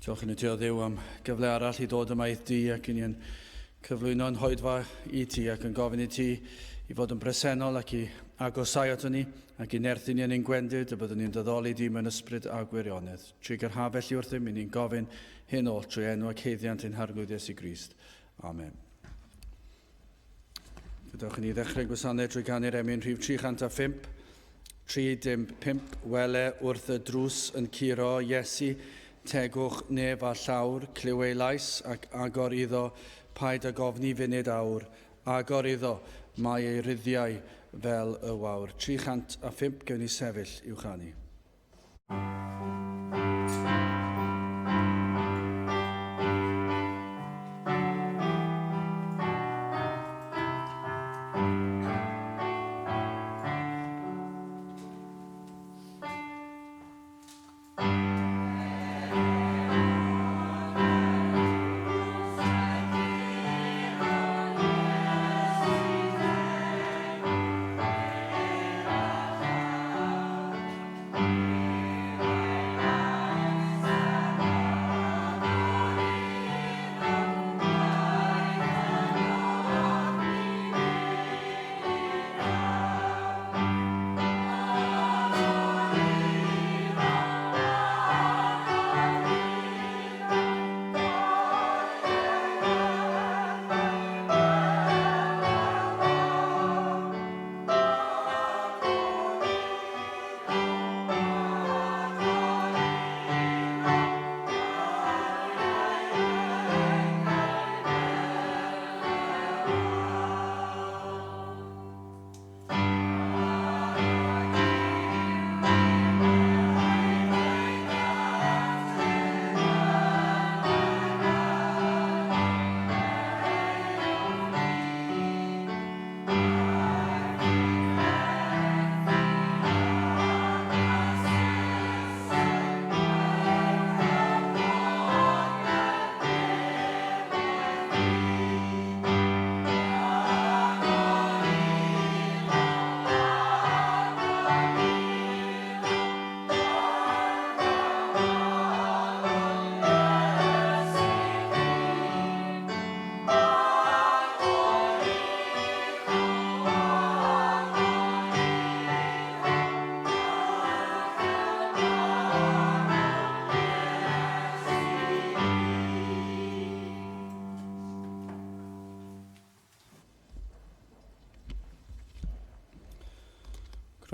Diolch i ni ti o Dduw am gyfle arall i ddod yma i'r di ac i ni yn cyflwyno'n hoedfa i ti ac yn gofyn i ti i fod yn bresennol ac i agosau ato ni ac i nerthu ni yn ein gwendid y byddwn ni'n dyddoli di mewn ysbryd a gwirionedd. Trwy gyrhaf felly wrthym i ni'n gofyn hyn oll trwy enw ac haeddiant ein Harglwydd Iesu Grist. Amen. Gadewch i ni ddechrau gwasanaeth trwy ganu'r emyn rhif 305. 3 dim 5, wele wrth y drws yn curo Iesu, tegwch nef a llawr, clyw ei lais ac agor iddo, paid ag ofni funud awr, agor iddo, mae ei ryddiau fel y wawr. 305, gewn ni sefyll i'w chanu.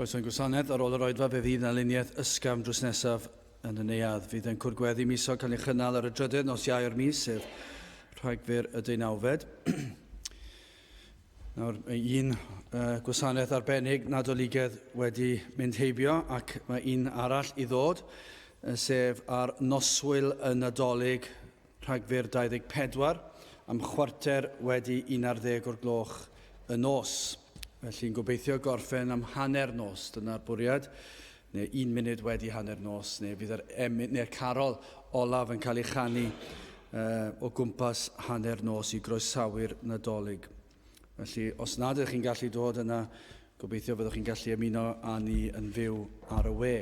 Croeso i'n gwasanaeth. Ar ôl yr oedfa fe fydd yna luniaeth ysgafn drws nesaf yn y neuadd. Fydd yn cwrgweddi misol cael ei chynnal ar y drydydd nos Iau o'r mis, sef Rhagfyr y deunawfed. Nawr, mae un gwasanaeth arbennig Nadoligedd wedi mynd heibio ac mae un arall i ddod, sef ar noswyl y Nadolig Rhagfyr 24, am chwarter wedi 11 o'r gloch y nos. Felly'n gobeithio gorffen am hanner nos, dyna'r bwriad, neu un munud wedi hanner nos, neu fydd yr emyn, neu'r carol olaf yn cael ei chanu o gwmpas hanner nos i groesawu'r Nadolig. Felly, os nad ydych chi'n gallu dod yna, gobeithio fyddwch chi'n gallu ymuno â ni yn fyw ar y we.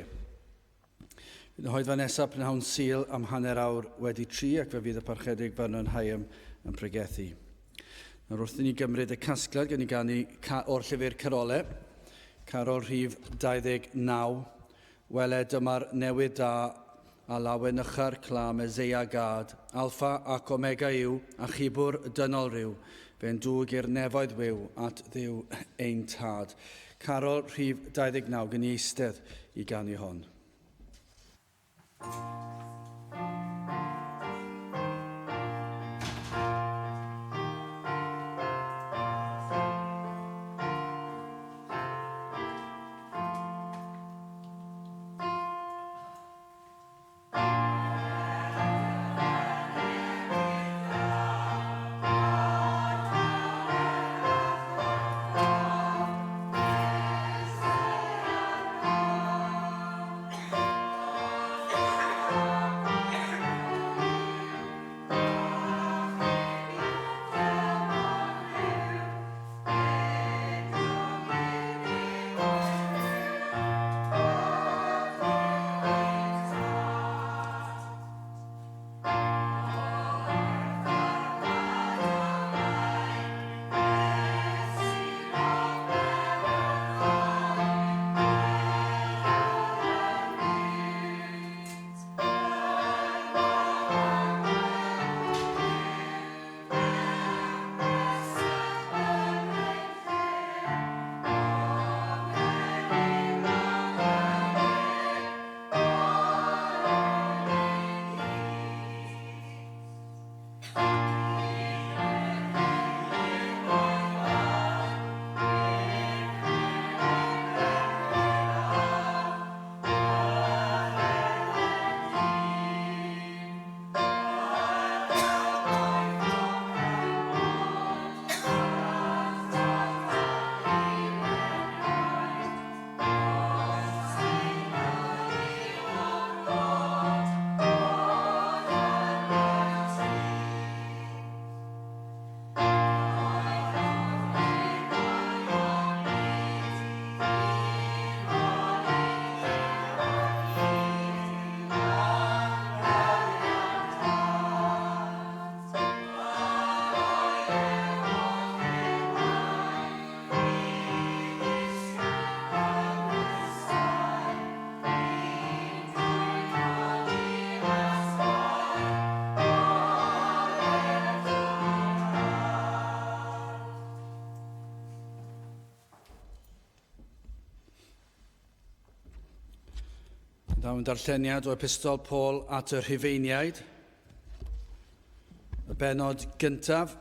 Bydd y hoedfa nesaf prynhawn Sul am hanner awr wedi tri ac fe fydd y Parchedig Vernon Higham yn pregethu. Nawr wrth i ni gymryd y casgliad gen i ganu ca o'r llyfr Carole, Carol rhif 29, Wele dyma'r newydd da a lawenycha'r cla Meseia gad, Alpha ac Omega yw, achubwr dynol ryw, fe'n dwg i'r nefoedd wiw at Dduw ein tad. Carol rhif 29 gen i eistedd i ganu hon. Dawn darlleniad o Epistol Paul at y Rhufeiniaid, y benod gyntaf,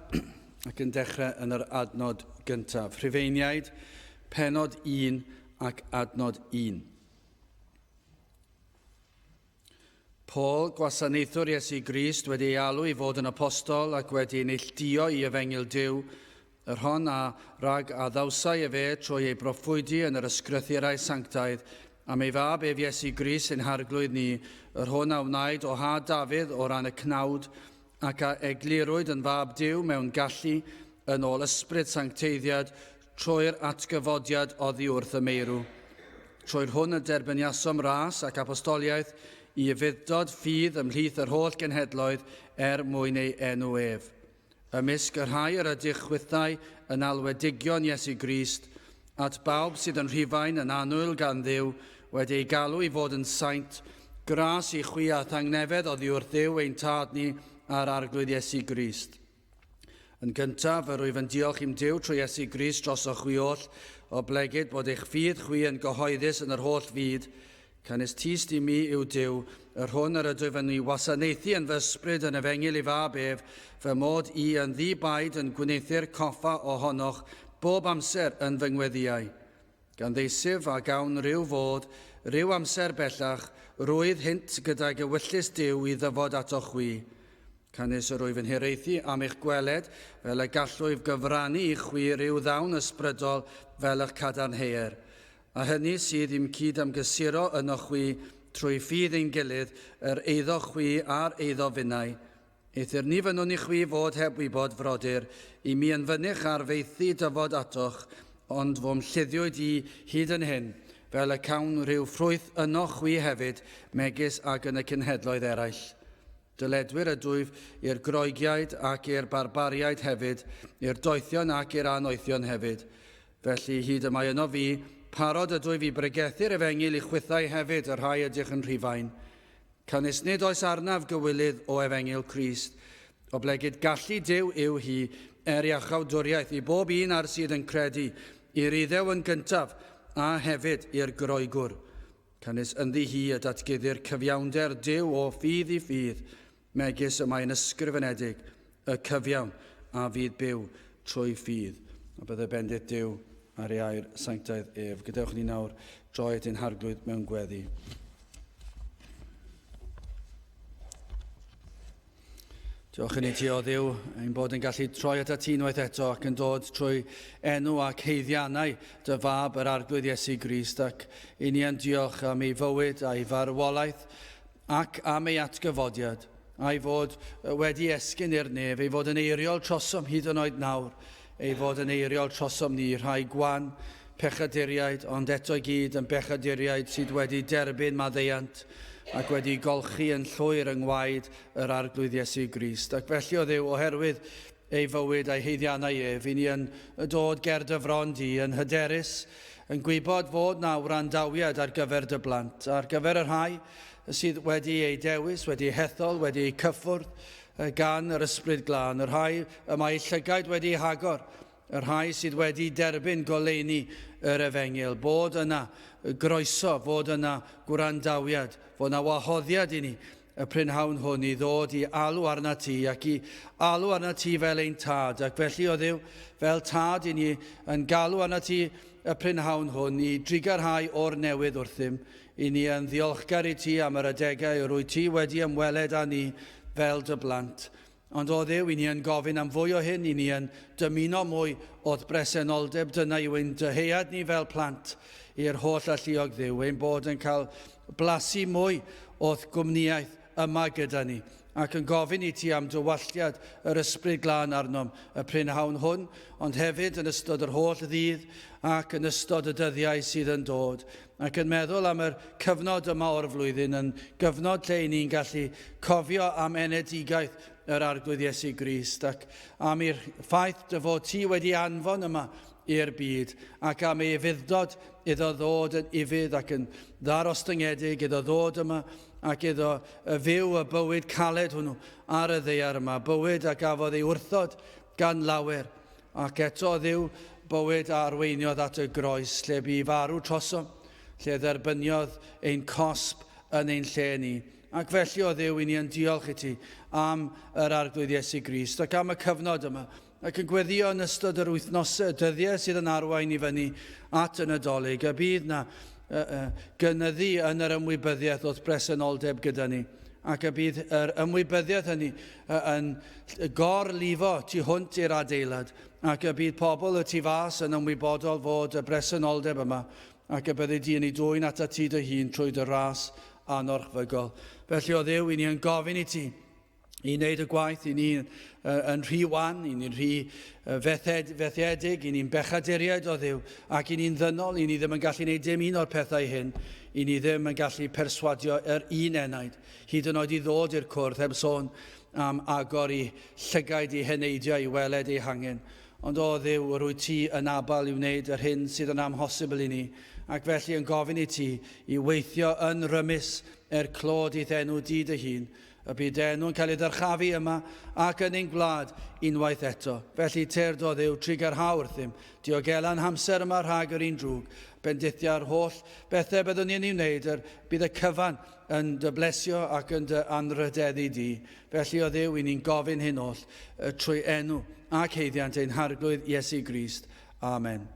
ac yn dechrau yn yr adnod gyntaf. Rhufeiniaid, penod 1 ac adnod 1. Paul, gwasanaethwr Iesu Grist, wedi ei alw i fod yn apostol ac wedi ei neilltuo i efengyl Duw, yr hon a rag a ddawsai efe trwy ei broffwydi yn yr ysgrythurau sanctaidd, am ei fab ef Iesu Grist ein harglwydd ni, yr hwn a wnaed o had Dafydd o ran y cnawd, ac a eglurwyd yn fab Duw mewn gallu, yn ôl ysbryd sancteiddiad, trwy'r atgyfodiad oddi wrth y meirw. Trwy'r hwn y derbyniasom ras ac apostoliaeth i ufudd-dod ffydd ymhlith yr holl genhedloedd er mwyn ei enw ef. Ymysg y rhai yr ydych chwithau yn alwedigion Iesu Grist, at bawb sydd yn Rhufain yn annwyl gan Dduw, wedi ei galw i fod yn saint, gras i chwi a thangnefedd oddi wrth Dduw ein Tad ni a'r Arglwydd Iesu Grist. Yn gyntaf, yr wyf yn diolch i'm Duw trwy Iesu Grist drosoch chwi oll, oblegid bod eich ffydd chwi yn gyhoeddus yn yr holl fyd. Canys tyst i mi yw Duw, yr hwn yr ydwyf yn ei wasanaethu yn fy ysbryd yn efengyl ei fab ef, fy mod i yn ddi-baid yn gwneuthur coffa ohonoch bob amser yn fy ngweddïau. Gan ddeisyf a gawn ryw fodd, ryw amser bellach, rwydd hynt gydag ewyllys Duw i ddyfod atoch chwi. Canys yr wyf yn hiraethu am eich gweled, fel y gallwyf gyfrannu i chwi ryw ddawn ysbrydol fel y'ch cadarnheuer. A hynny sydd i'm cyd-ymgysuro ynoch chwi trwy ffydd ein gilydd, yr eiddo chwi a'r eiddo finnau. Eithr ni fynnwn i chwi fod heb wybod, frodyr, i mi yn fynych ar faethu dyfod atoch, ond fo'm lluddiwyd i hyd yn hyn, fel y cawn rhyw ffrwyth ynoch chwi hefyd, megis ag yn y cenhedloedd eraill. Dyledwyr ydwyf i'r Groegiaid ac i'r barbariaid hefyd, i'r doethion ac i'r annoethion hefyd. Felly, hyd y mae yno fi, parod ydwyf i bregethu'r efengyl i chwithau hefyd, y rhai ydych yn Rhufain. Canys nid oes arnaf gywilydd o efengyl Crist, oblegid gallu Duw yw hi er iachawdwriaeth i bob un ar sydd yn credu, i'r Iddew yn gyntaf, a hefyd i'r Groegwr. Canys ynddi hi y datguddir cyfiawnder Duw o ffydd i ffydd, megis y mae'n ysgrifenedig, y cyfiawn a fydd byw trwy ffydd. A bydde bendith Duw ar ei air sanctaidd ef. Gadewch ni nawr droi at ein harglwydd mewn gweddi. Diolch i ni ti, o Dduw, ein bod yn gallu troi at ti unwaith eto ac yn dod trwy enw ac heiddiannau dy fab yr Arglwydd Iesu Grist ac i ni yn diolch am ei fywyd a'i farwolaeth ac am ei atgyfodiad a'i fod wedi esgyn i'r nef, ei fod yn eiriol trosom hyd yn oed nawr, ei fod yn eiriol trosom ni, rhai gwan, pechaduriaid, ond eto i gyd yn bechaduriaid sydd wedi derbyn maddeuant ac wedi golchi yn llwyr yng ngwaed yr Arglwydd Iesu Grist. Ac felly, o Dduw, oherwydd ei fywyd a'i haeddiannau ef, i ni yn dod ger dy fron di, yn hyderus, yn gwybod fod na wrandawiad ar gyfer dy blant, ar gyfer y rhai sydd wedi eu dewis, wedi eu hethol, wedi eu cyffwrdd gan yr Ysbryd Glân, y rhai y mae eu llygaid wedi eu hagor, y rhai sydd wedi derbyn goleuni yr efengyl, bod yna groeso, fod yna gwrandawiad, fod yna wahoddiad i ni y prynhawn hwn i ddod i alw arnat ti ac i alw arnat ti fel ein tad. Ac felly, o Dduw, fel tad i ni yn galw arnat ti y prynhawn hwn i drugarhau o'r newydd wrthym, i ni yn ddiolchgar i ti am yr adegau yr wyt ti wedi ymweled â ni fel dy blant. Ond o Dduw, i ni yn gofyn am fwy o hyn, i ni yn dymuno mwy o'th bresenoldeb, dyna yw ein dyhead ni fel plant i'r holl alluog Dduw, ein bod yn cael blasu mwy o'th gwmnïaeth yma gyda ni, ac yn gofyn i ti am dywalltiad yr Ysbryd Glân arnom y prynhawn hwn, ond hefyd yn ystod yr holl ddydd ac yn ystod y dyddiau sydd yn dod, ac yn meddwl am yr cyfnod yma o'r flwyddyn yn gyfnod lle i ni'n gallu cofio am enedigaeth yr Arglwydd Iesu Grist ac am i'r ffaith dy fod ti wedi anfon yma i'r byd ac am ei ufudd-dod iddo ddod yn ufudd ac yn ddarostyngedig iddo ddod yma ac iddo fyw y bywyd caled hwnnw ar y ddaear yma, bywyd a gafodd ei wrthod gan lawer Ac eto, Dduw, bywyd a arweiniodd at y groes, lle bu farw trosom, lle dderbyniodd ein cosb yn ein lle ni. Ac felly o Dduw, i ni yn diolch i ti am yr Arglwydd Iesu Grist ac am y cyfnod yma, ac yn gweddio yn ystod yr wythnosau, y dyddiau sydd yn arwain i fyny at y Nadolig, y bydd na gynyddu yn yr ymwybyddiaeth o'th bresenoldeb gyda ni, ac y bydd yr ymwybyddiaeth hynny yn gorlifo tu hwnt i'r adeilad, ac y bydd pobl y tu fas yn ymwybodol fod y bresenoldeb yma, ac y byddi di yn ei dwyn atat ti dy hun trwy dy ras anorchfygol. Felly o Dduw, i ni yn gofyn i ti i wneud y gwaith, i ni yn rhy wan, i ni'n rhy fethed, fethiedig, i ni'n bechaduriaid o Dduw, ac i ni'n ddynol, i ni ddim yn gallu gwneud dim un o'r pethau hyn, i ni ddim yn gallu perswadio yr un enaid, hyd yn oed i ddod i'r cwrdd, heb sôn am agor i llygaid i heneidiau i weled eu hangen. Ond o Dduw, yr wyt ti yn abal i wneud yr hyn sydd yn amhosibl i ni, ac felly yn gofyn i ti i weithio yn rymus er clod i'th enw di dy hun, y bydd dy enw'n cael ei ddyrchafu yma ac yn ein gwlad unwaith eto. Felly, tyrd o Dduw, trugarha wrthym, diogela'n hamser yma rhag yr un drwg, bendithia'r holl bethau byddwn ni'n ei wneud, yr bydd y cyfan yn dy blesio ac yn dy anrhydeddu di. Felly, o Dduw, i ni'n gofyn hyn oll trwy enw ac haeddiant ein Harglwydd Iesu Grist. Amen.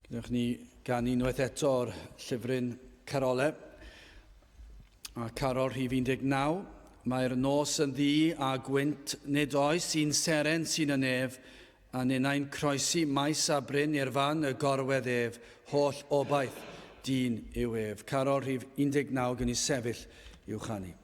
Gwnewch ni gan unwaith eto o'r llyfryn Carole. A carol rhif 19. Mae'r nos yn ddu a gwynt, nid oes un seren sy'n y nef, a ninnau'n croesi maes a bryn i'r fan y gorwedd ef, holl obaith dyn yw ef. Carol rhif 19 gen i sefyll i'w chanu.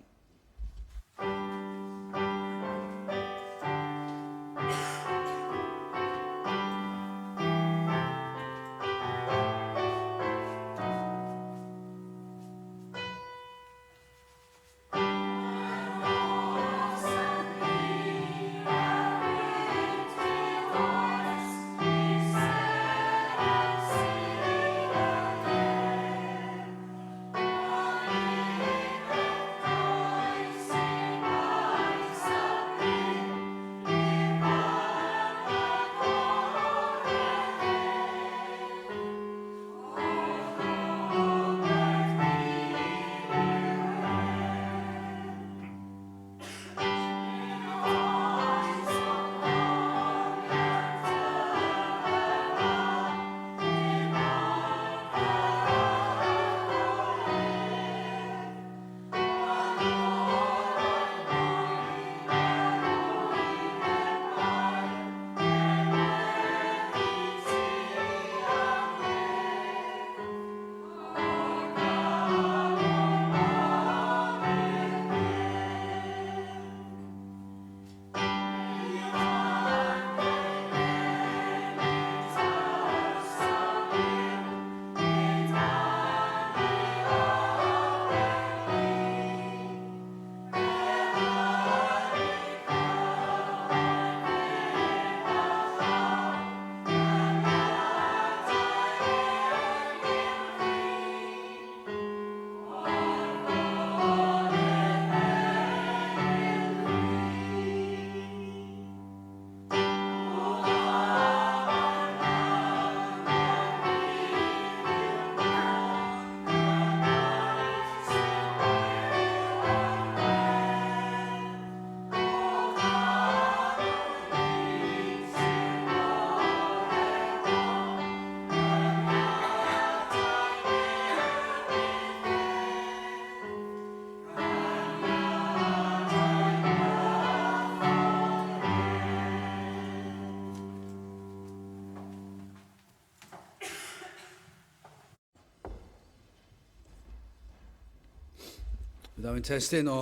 Byddaf yn testun o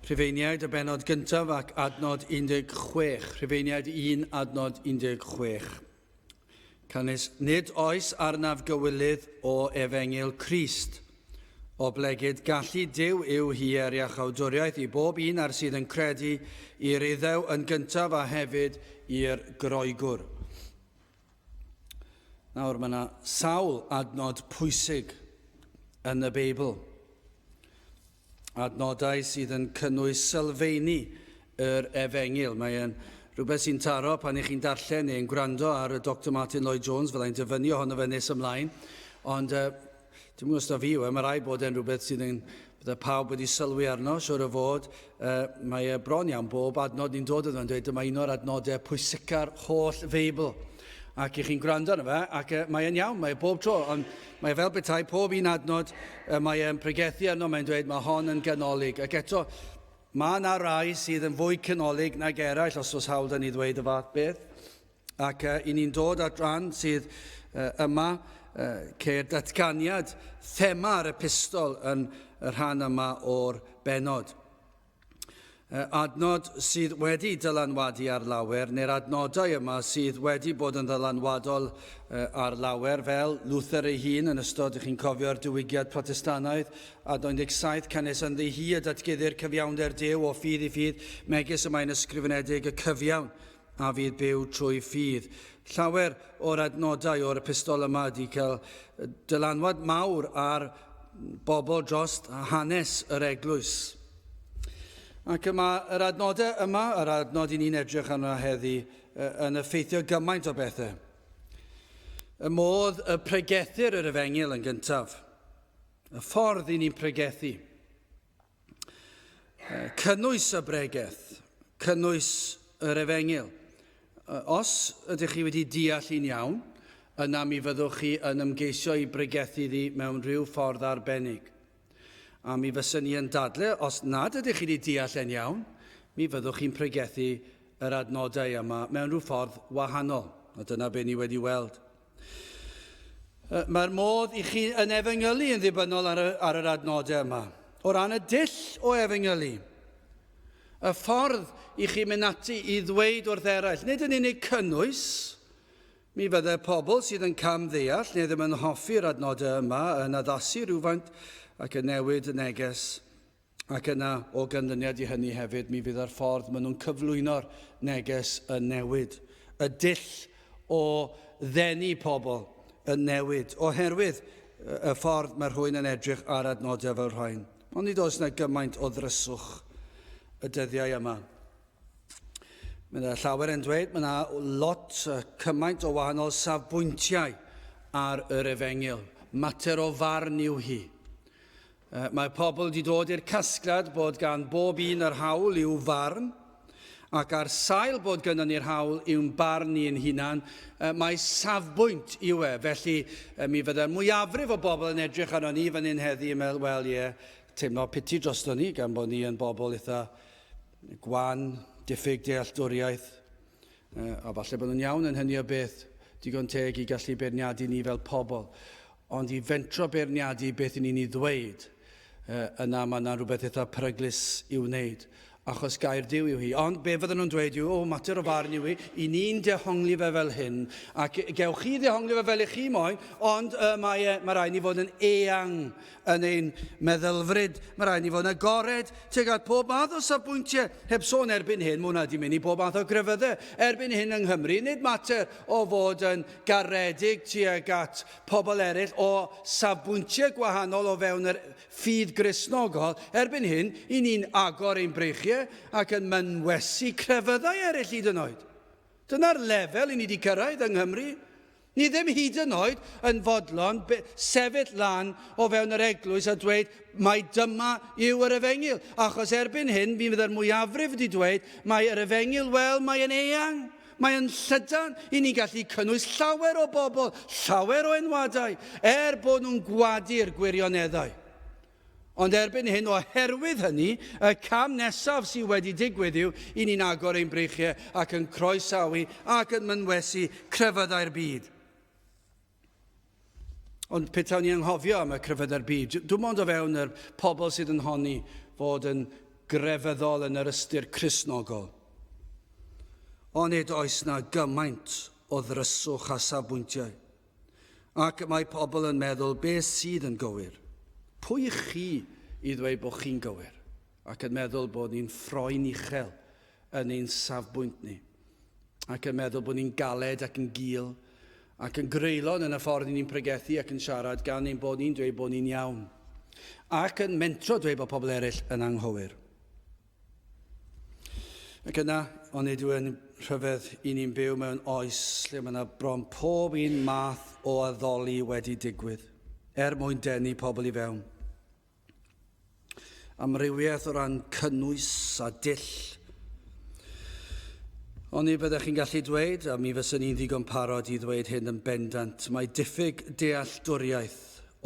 Rhufeiniaid y benod gyntaf ac adnod 16. Rhufeiniaid 1 adnod 16. Canys nid oes arnaf gywilydd o efengyl Crist, oblegid gallu Duw yw hi er iachawdwriaeth i bob un ar sydd yn credu, i'r Iddew yn gyntaf a hefyd i'r Groegwr. Nawr, mae yna sawl adnod pwysig yn y Beibl. Adnodau sydd yn cynnwys sylfeini yr efengyl. Mae'n rhywbeth sy'n taro pan ych chi'n darllen neu'n gwrando ar y Dr Martin Lloyd Jones, fyddai'n dyfynnu ohono fe nes ymlaen. Ond Dwi'm yn gwybod os na fi yw e, mae rhaid bod e'n rhywbeth sydd yn, bydde pawb wedi sylwi arno, siwr o fod. Mae e bron iawn bob adnod ni'n dod iddo yn dweud dyma un o'r adnodau pwysica'r holl Feibl. Ac i chi'n gwrando arno fe, ac mae e'n iawn, mae e bob tro, ond mae e fel petai pob un adnod mae e'n pregethu arno, mae'n dweud mae hon yn ganolig. Ac eto, mae yna rai sydd yn fwy canolig nag eraill, os oes hawl da ni ddweud y fath beth. Ac i ni'n dod at ran sydd yma, ceir datganiad thema'r epistol yn y rhan yma o'r bennod. Adnod sydd wedi dylanwadu ar lawer, neu'r adnodau yma sydd wedi bod yn ddylanwadol ar lawer, fel Luther ei hun yn ystod, ych chi'n cofio'r diwygiad Protestannaidd, adnod 17, canys ynddi hi y datguddir cyfiawnder Duw o ffydd i ffydd, megis y mae'n ysgrifenedig y cyfiawn a fydd byw trwy ffydd. Llawer o'r adnodau o'r epistol yma wedi cael dylanwad mawr ar bobl dros hanes yr eglwys. Ac y mae yr adnodau yma, yr adnod i ni'n edrych arno heddi, yn effeithio gymaint o bethau. Y modd y pregethir yr efengyl yn gyntaf, y ffordd i ni'n pregethu. Cynnwys y bregeth, cynnwys yr efengyl. Os ydych chi wedi deall hi'n iawn, yna mi fyddwch chi yn ymgeisio i bregethu iddi mewn rhyw ffordd arbennig. A mi fyswn i yn dadle, os nad ydych chi wedi deall e'n iawn, mi fyddwch chi'n pregethu yr adnodau yma mewn rhyw ffordd wahanol. A dyna be ni wedi weld. Mae'r modd i chi yn efengylu yn ddibynnol ar, y, ar yr adnodau yma. O ran y dull o efengylu, y ffordd i chi mynd ati i ddweud wrth eraill, nid yn unig cynnwys, mi fydde pobl sydd yn cam ddeall neu ddim yn hoffi'r adnodau yma yn addasu rhywfaint ac yn newid y neges. Ac yna, o ganlyniad i hynny hefyd, mi fydd yr ffordd maen nhw'n cyflwyno'r neges yn newid. Y dull o ddenu pobl yn newid, oherwydd y ffordd mae rhywun yn edrych ar adnodau fel rhain. Ond nid oes yna gymaint o ddryswch y dyddiau yma. Mae yna llawer yn dweud, mae yna lot, cymaint o wahanol safbwyntiau ar yr efengyl. Mater o farn yw hi. Mae pobl wedi dod i'r casgliad bod gan bob un yr hawl i'w farn, ac ar sail bod gynnon ni'r hawl i'wn barn ni'n hunan, mae safbwynt yw e. Felly, mi fydde'r mwyafrif o bobl yn edrych arno ni fan hyn heddi yn meddwl, wel ie, teimlo piti drosto ni gan bod ni yn bobl eitha gwan, diffyg dealltwriaeth, a falle bod nhw'n iawn yn hynny o beth, digon teg i gallu beirniadu ni fel pobl. Ond i fentro beirniadu beth i ni'n ei ddweud, yna mae yna rhywbeth eitha peryglus i'w wneud, achos gair Duw yw hi. Ond be fydden nhw'n dweud yw, o, mater o farn yw hi, i ni'n dehongli fe fel hyn, ac gewch chi ddehongli fe fel i chi moyn, ond uh, mae, e, mae rhaid ni fod yn eang yn ein meddylfryd. Mae rhaid ni fod yn agored tuag at pob math o safbwyntiau. Heb sôn erbyn hyn, mae hwnna wedi mynd i bob math o grefyddau. Erbyn hyn yng Nghymru, nid mater o fod yn garedig tuag at pobl eraill o safbwyntiau gwahanol o fewn yr ffydd Gristnogol. Erbyn hyn, i ni'n agor ein breichiau ac yn mynwesu crefyddau eraill hyd yn oed. Dyna'r lefel i ni wedi cyrraedd yng Nghymru. Ni ddim hyd yn oed yn fodlon sefyll lan o fewn yr eglwys a dweud mai dyma yw yr efengyl. Achos erbyn hyn, mi fydde'r mwyafrif wedi dweud mae yr efengyl, wel, mae yn eang, mae yn llydan, i ni'n gallu cynnwys llawer o bobl, llawer o enwadau, er bod nhw'n gwadu'r gwirioneddau. Ond erbyn hyn, oherwydd hynny, y cam nesaf sydd wedi digwydd yw i ni'n agor ein breichiau ac yn croesawu ac yn mynwesu crefyddau'r byd. Ond petawn ni anghofio am y crefyddau'r byd, dwi'n mond o fewn yr pobl sydd yn honni fod yn grefyddol yn yr ystyr Cristnogol. Onid oes na gymaint o ddryswch a safbwyntiau? Ac mae pobl yn meddwl beth sydd yn gywir. Pwy ych chi i ddweud bod chi'n gywir? Ac yn meddwl bod ni'n ffroen uchel yn ein safbwynt ni, ac yn meddwl bod ni'n galed ac yn gul ac yn greulon yn y ffordd ni'n pregethu ac yn siarad gan ein bod ni'n dweud bod ni'n iawn, ac yn mentro dweud bod pobl eraill yn anghywir. Ac yna, onid yw e'n rhyfedd i ni'n byw mewn oes lle mae yna bron pob un math o addoli wedi digwydd, er mwyn denu pobl i fewn. Amrywiaeth o ran cynnwys a dull. Oni byddech chi'n gallu dweud, a mi fyswn i'n ddigon parod i ddweud hyn yn bendant, mae diffyg dealltwriaeth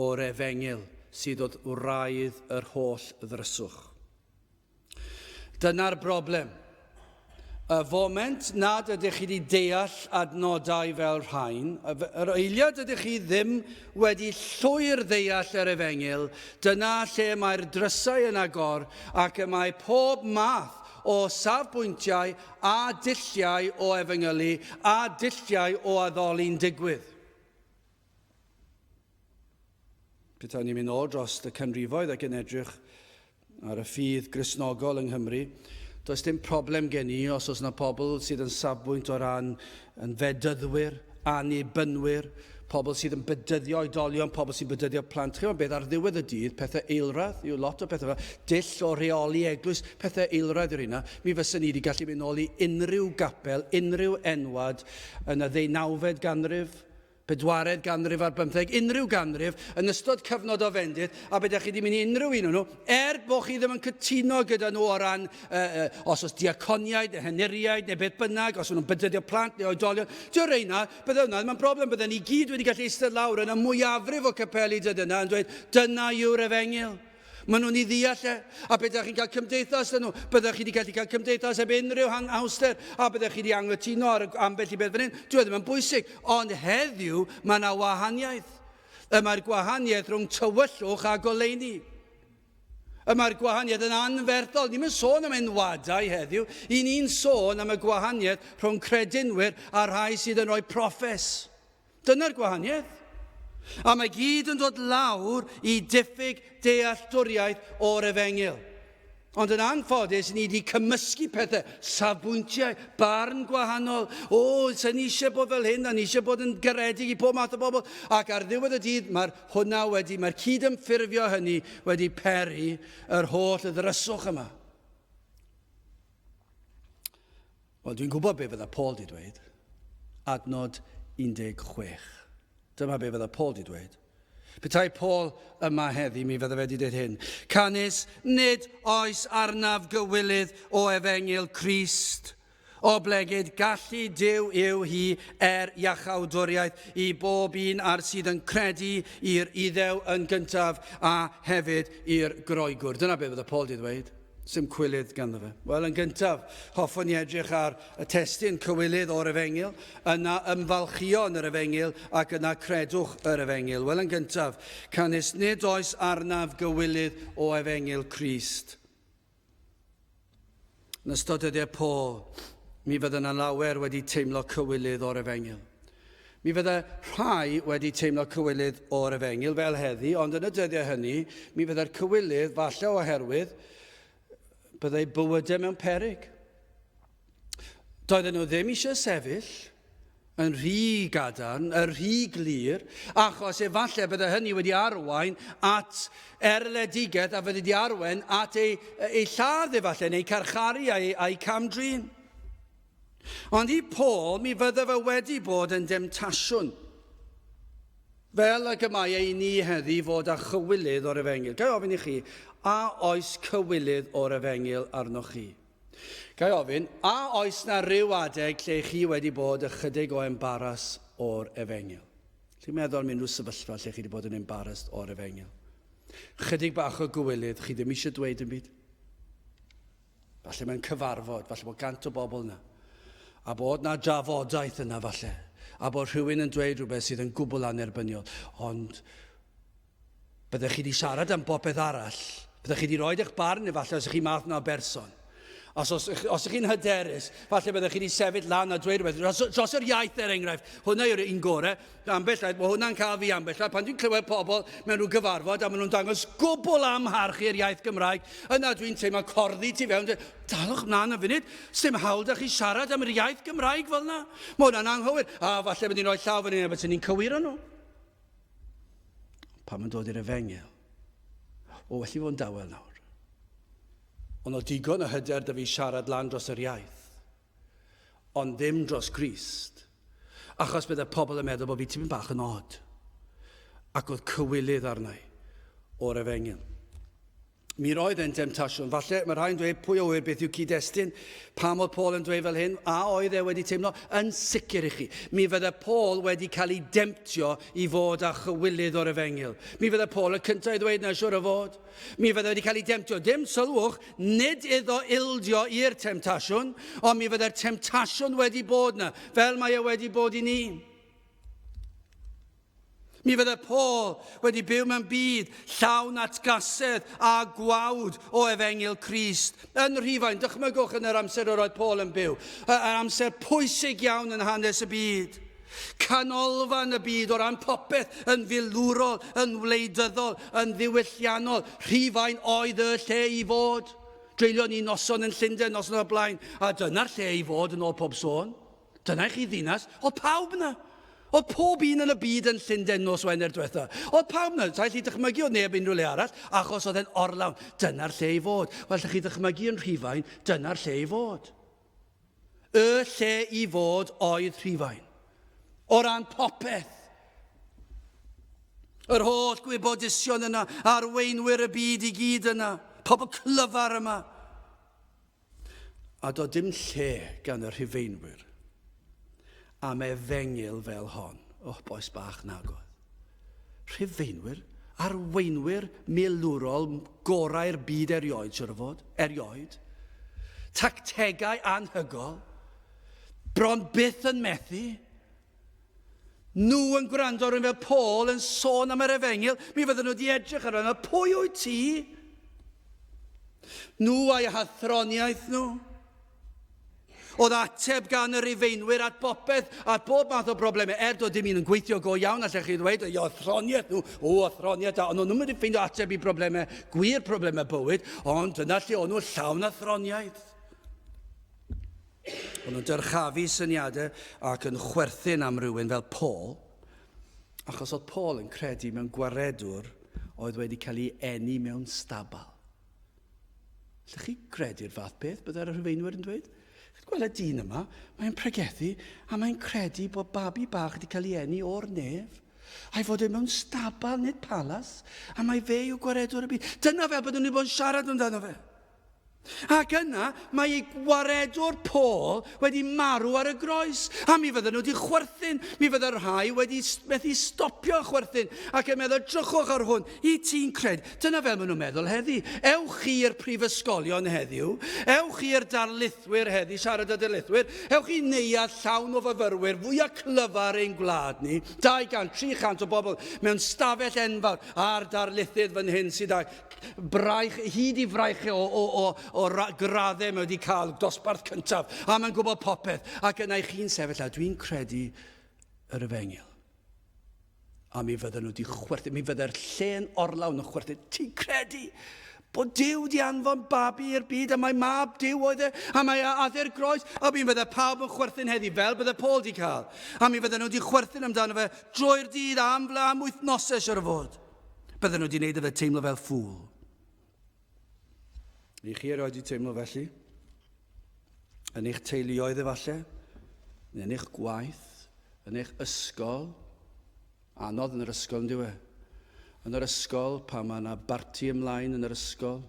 o'r efengyl sydd wrth wraidd yr holl ddryswch. Dyna'r broblem. Y foment nad ydych chi wedi deall adnodau fel rhain, yr eiliad ydych chi ddim wedi llwyr ddeall yr efengyl, dyna lle mae'r drysau yn agor ac y mae pob math o safbwyntiau a dulliau o efengylu a dulliau o addoli'n digwydd. Petai ni'n mynd ôl dros y canrifoedd ac yn edrych ar y ffydd Gristnogol yng Nghymru, does dim problem gen i os oes yna pobl sydd yn safbwynt o ran yn fedyddwyr, annibynwyr, pobl sydd yn bedyddio oedolion, pobl sy'n bedyddio plant. Chi'n beth, ar ddiwedd y dydd, pethau eilradd yw lot o pethau fel dull o reoli eglwys, pethau eilradd yw'r hynna. Mi fyswn ni wedi gallu mynd nôl i unrhyw gapel, unrhyw enwad yn y ddeunawfed ganrif, pedwaredd ganrif ar bymtheg, unrhyw ganrif, yn ystod cyfnod o fendith, a bydech chi wedi mynd i unrhyw un o'n nhw, er bod chi ddim yn cytuno gyda nhw o ran uh, uh, os oes diaconiaid neu henuriaid neu beth bynnag, os nhw'n bydyddio plant neu oedolion, dyw'r reina, bydde hwnna ddim yn broblem, bydden ni gyd wedi gallu eistedd lawr yn y mwyafrif o capeli dyd yna yn dweud, dyna yw'r efengyl. Maen nhw'n ei ddeall e. A byddech chi'n cael cymdeithas dyn nhw. Byddech chi wedi gallu cael cymdeithas heb unrhyw anhawster. A byddech chi wedi anghytuno ar ambell i beth fan hyn. Dyw e ddim yn bwysig. Ond heddiw, mae yna wahaniaeth. Y mae'r gwahaniaeth rhwng tywyllwch a goleuni. Y mae'r gwahaniaeth yn anferthol. Ni'n sôn am enwadau heddiw. I ni'n sôn am y gwahaniaeth rhwng credinwyr a rhai sydd yn rhoi proffes. Dyna'r gwahaniaeth. A mae gyd yn dod lawr i diffyg dealltwriaeth o'r efengyl. Ond yn anffodus, ni wedi cymysgu pethau, safbwyntiau, barn gwahanol. O, sy'n ni eisiau bod fel hyn, a ni eisiau bod yn garedig i pob math o bobl. Ac ar ddiwedd y dydd, mae'r hwnna wedi, mae'r cydymffurfio hynny wedi peri yr holl ddryswch yma. Wel, dwi'n gwybod be fydda Paul di dweud. Adnod 16. Dyma be fydda Paul di dweud. Petai Paul yma heddi, mi fydda fe wedi dweud hyn. Canys nid oes arnaf gywilydd o efengyl Crist, oblegid gallu Duw yw hi er iachawdwriaeth i bob un ar sydd yn credu i'r Iddew yn gyntaf a hefyd i'r Groegwr. Dyna be fydda Paul di ddweud. Sim cwilydd ganddo fe. Wel, yn gyntaf, hoffwn i edrych ar y testun cywilydd o'r Efengyl, yna ymfalchïo yn yr Efengyl ac yna credwch yr Efengyl. Wel, yn gyntaf, canys nid oes arnaf gywilydd o Efengyl Crist. Yn ystod dyddiau Paul, mi fydde yna lawer wedi teimlo cywilydd o'r Efengyl. Mi fydde rhai wedi teimlo cywilydd o'r efengyl fel heddi, ond yn y dyddiau hynny, mi fydde'r cywilydd falle oherwydd byddai bywydau mewn peryg. Doedden nhw ddim eisiau sefyll yn rhy gadarn, yn rhy glir, achos efallai bydde hynny wedi arwain at erledigaeth a fydde wedi arwain at ei, ei lladd efallai, neu carcharu a'i, a'i cam-drin. Ond i Paul, mi fydde fe wedi bod yn demtasiwn, fel ag y mae e i ni heddi fod â chywilydd o'r efengyl. Ga i ofyn i chi, a oes cywilydd o'r efengyl arnoch chi? Ga i ofyn, a oes na ryw adeg lle chi wedi bod ychydig o embaras o'r efengyl? Chi'n meddwl am unrhyw sefyllfa lle chi wedi bod yn embarrassed o'r efengyl? Chydig bach o gywilydd, chi ddim eisiau dweud yn byd? Falle mewn cyfarfod, falle bod gant o bobl yna. A bod na drafodaeth yna falle. A bod rhywun yn dweud rhywbeth sydd yn gwbl annerbyniol. Ond byddech chi wedi siarad am bopeth arall. Byddech chi wedi rhoi eich barn efallai os ych chi math na o berson. Os, os, os ych chi'n hyderus, falle byddech chi wedi sefyll lan a dweud rhywbeth. Dros, dros yr iaith er enghraifft, hwnna yw'r un gorau. Ambell waith, mae hwnna'n cael fi ambell waith. Pan dwi'n clywed pobl mewn rhyw gyfarfod a maen nhw'n dangos gwbl amharch i'r iaith Gymraeg, yna dwi'n teimlo corddi tu fewn. Dalwch mlaen am funud, sdim hawl da chi siarad am yr iaith Gymraeg fel yna. Mae hwnna'n anghywir. A falle mynd i'n rhoi llaw fan hyn a byswn ni'n cywiro nhw. Pan mae'n dod i'r efengyl, o, well i fod yn dawel nawr. Ond o digon o hyder da fi siarad lan dros yr iaith, ond ddim dros Grist, achos bydde pobl yn meddwl bod fi tipyn bach yn od, ac oedd cywilydd arna i o'r efengyl. Mi roedd e'n demtasiwn. Falle mae rhai'n dweud pwy o wyr beth yw cyd-destun, pam oedd Paul yn dweud fel hyn, a oedd e wedi teimlo yn sicr i chi. Mi fydde Paul wedi cael ei demtio i fod â chywilydd o'r efengyl. Mi fydde Paul y cyntaf i ddweud na siwr o fod. Mi fydde wedi cael ei demtio. Dim sylwch, nid iddo ildio i'r temtasiwn, ond mi fydde'r temtasiwn wedi bod yna, fel mae e wedi bod i ni. Mi fydde Paul wedi byw mewn byd llawn atgasedd a gwawd o efengyl Crist. Yn Rhufain, dychmygwch yn yr amser yr oedd Paul yn byw, yr amser pwysig iawn yn hanes y byd. Canolfan y byd o ran popeth yn filwrol, yn wleidyddol, yn ddiwylliannol. Rhufain oedd y lle i fod. Dreulion ni noson yn Llundain, noson o'r blaen, a dyna'r lle i fod yn ôl pob sôn. Dyna i chi ddinas. Oedd pawb yna. Oedd pob un yn y byd yn Llundain nos Wener diwetha. Oedd pawb yna. Sa'i lli dychmygu oedd neb unrhyw le arall, achos oedd e'n orlawn. Dyna'r lle i fod. Wel, lle chi ddychmygu yn Rhufain, dyna'r lle i fod. Y lle i fod oedd Rhufain. O ran popeth. Yr holl gwybodusion yna, arweinwyr y byd i gyd yna, pobl clyfar yma. A doedd dim lle gan y Rhufeinwyr am efengyl fel hon. Oh, boes bach nagoedd. Rhufeinwyr, arweinwyr milwrol gorau'r byd erioed, siwr o fod, erioed. Tactegau anhygol, bron byth yn methu. Nhw yn gwrando ar rhywun fel Paul yn sôn am yr efengyl, mi fydden nhw wedi edrych ar hwnna, pwy wyt ti? Nhw a'i hathroniaeth nhw. Oedd ateb gan y Rufeinwyr at bopeth, at bob math o broblemau. Er doedd dim un yn gweithio go iawn, allech chi ddweud, o athroniaeth nhw, o athroniaeth da. Ond o'n nhw'n mynd i ffeindio ateb i broblemau, gwir problemau bywyd, ond dyna lle o'n nhw llawn athroniaeth. O'n nhw'n dyrchafu syniadau ac yn chwerthin am rywun fel Paul, achos oedd Paul yn credu mewn gwaredwr oedd wedi cael ei eni mewn stabal. Lle chi gredu'r fath beth, byddai'r Rhufeinwyr yn dweud? Chi'n gweld y dyn yma, mae'n pregethu a mae'n credu bod babi bach wedi cael ei eni o'r nef, a'i fod e mewn stabal, nid palas, a mae fe yw gwaredwr y byd. Dyna fel byddwn ni bod yn siarad amdano fe. Ac yna, mae ei gwaredwr Paul wedi marw ar y groes. A mi fydden nhw wedi chwerthin. Mi fydde rhai wedi methu stopio chwerthin ac yn meddwl, drychwch ar hwn, i ti'n cred. Dyna fel maen nhw'n meddwl heddi. Ewch chi i'r prifysgolion heddiw, ewch i'r darlithwyr heddi, siarad â darlithwyr, ewch i neuadd llawn o fyfyrwyr fwyaf clyfar ein gwlad ni, 200, 300 o bobl mewn stafell enfawr a'r darlithydd fan hyn sydd â braich, hyd i fraich o, o, o, o graddau mae wedi cael dosbarth cyntaf, a mae'n gwybod popeth. Ac yna i chi'n sefyll, a dwi'n credu yr efengyl. A mi fydden nhw wedi chwerthu, mi fydde'r lle'n orlawn yn chwerthu. Ti'n credu bod Duw di anfon babi i'r byd, a mae mab Duw oedd e, a mae adde'r groes, a mi fydde pawb yn chwerthu'n heddi, fel bydde Paul di cael. A mi fydden nhw wedi chwerthu'n amdano fe drwy'r dydd am, am wythnosau siwr o fod. Bydden nhw wedi gwneud iddo fe teimlo fel ffŵl. I chi erioed wedi teimlo felly? Yn eich teuluoedd efallai? Neu yn eich gwaith? Yn eich ysgol? Anodd yn yr ysgol, yn diwe? Yn yr ysgol, pan mae yna barti ymlaen yn yr ysgol,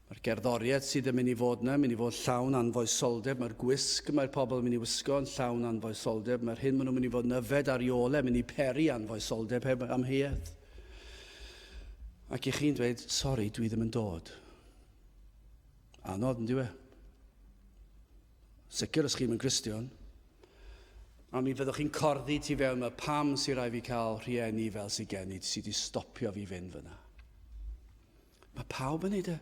Mae'r gerddoriaeth sydd yn mynd i fod yna yn mynd i fod llawn anfoesoldeb, mae'r gwisg mae'r pobl yn mynd i wisgo yn llawn anfoesoldeb, mae'r hyn maen nhw'n mynd i fod yn yfed ar ei ôl e'n mynd i peri anfoesoldeb heb amheuaeth. Ac i chi'n dweud, sori, dwi ddim yn dod. Anodd, yn diwe? Sicr os chi'n yn Gristion. A mi fyddwch chi'n corddi tu fewn yma, pam sy'n rhaid fi cael rhieni fel sy'n gen i sydd wedi stopio fi fynd fyna? Mae pawb yn neud e.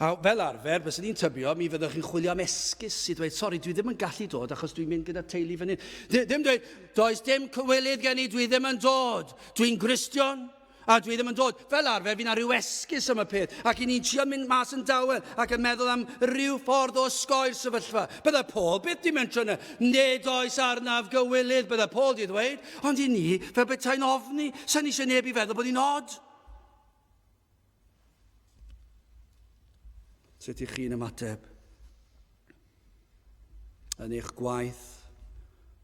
A fel arfer, byswn i'n tybio, mi fyddwch chi'n chwilio am esgus i ddweud, sori, dwi ddim yn gallu dod achos dwi'n mynd gyda teulu fan hyn. Ddim dweud, does dim cywilydd gen i, dwi ddim yn dod. Dwi'n Gristion, a dwi ddim yn dod. Fel arfer, fi na rhyw esgus am y peth, ac i ni'n trio mynd mas yn dawel ac yn meddwl am ryw ffordd o osgoi'r sefyllfa. Bydde Paul byth di mentro yna. Nid oes arnaf gywilydd, bydde Paul di ddweud. Ond i ni, fel petai'n ofni, sa'n eisiau neb i feddwl bod ni'n od. Sut ych chi'n ymateb? Yn eich gwaith,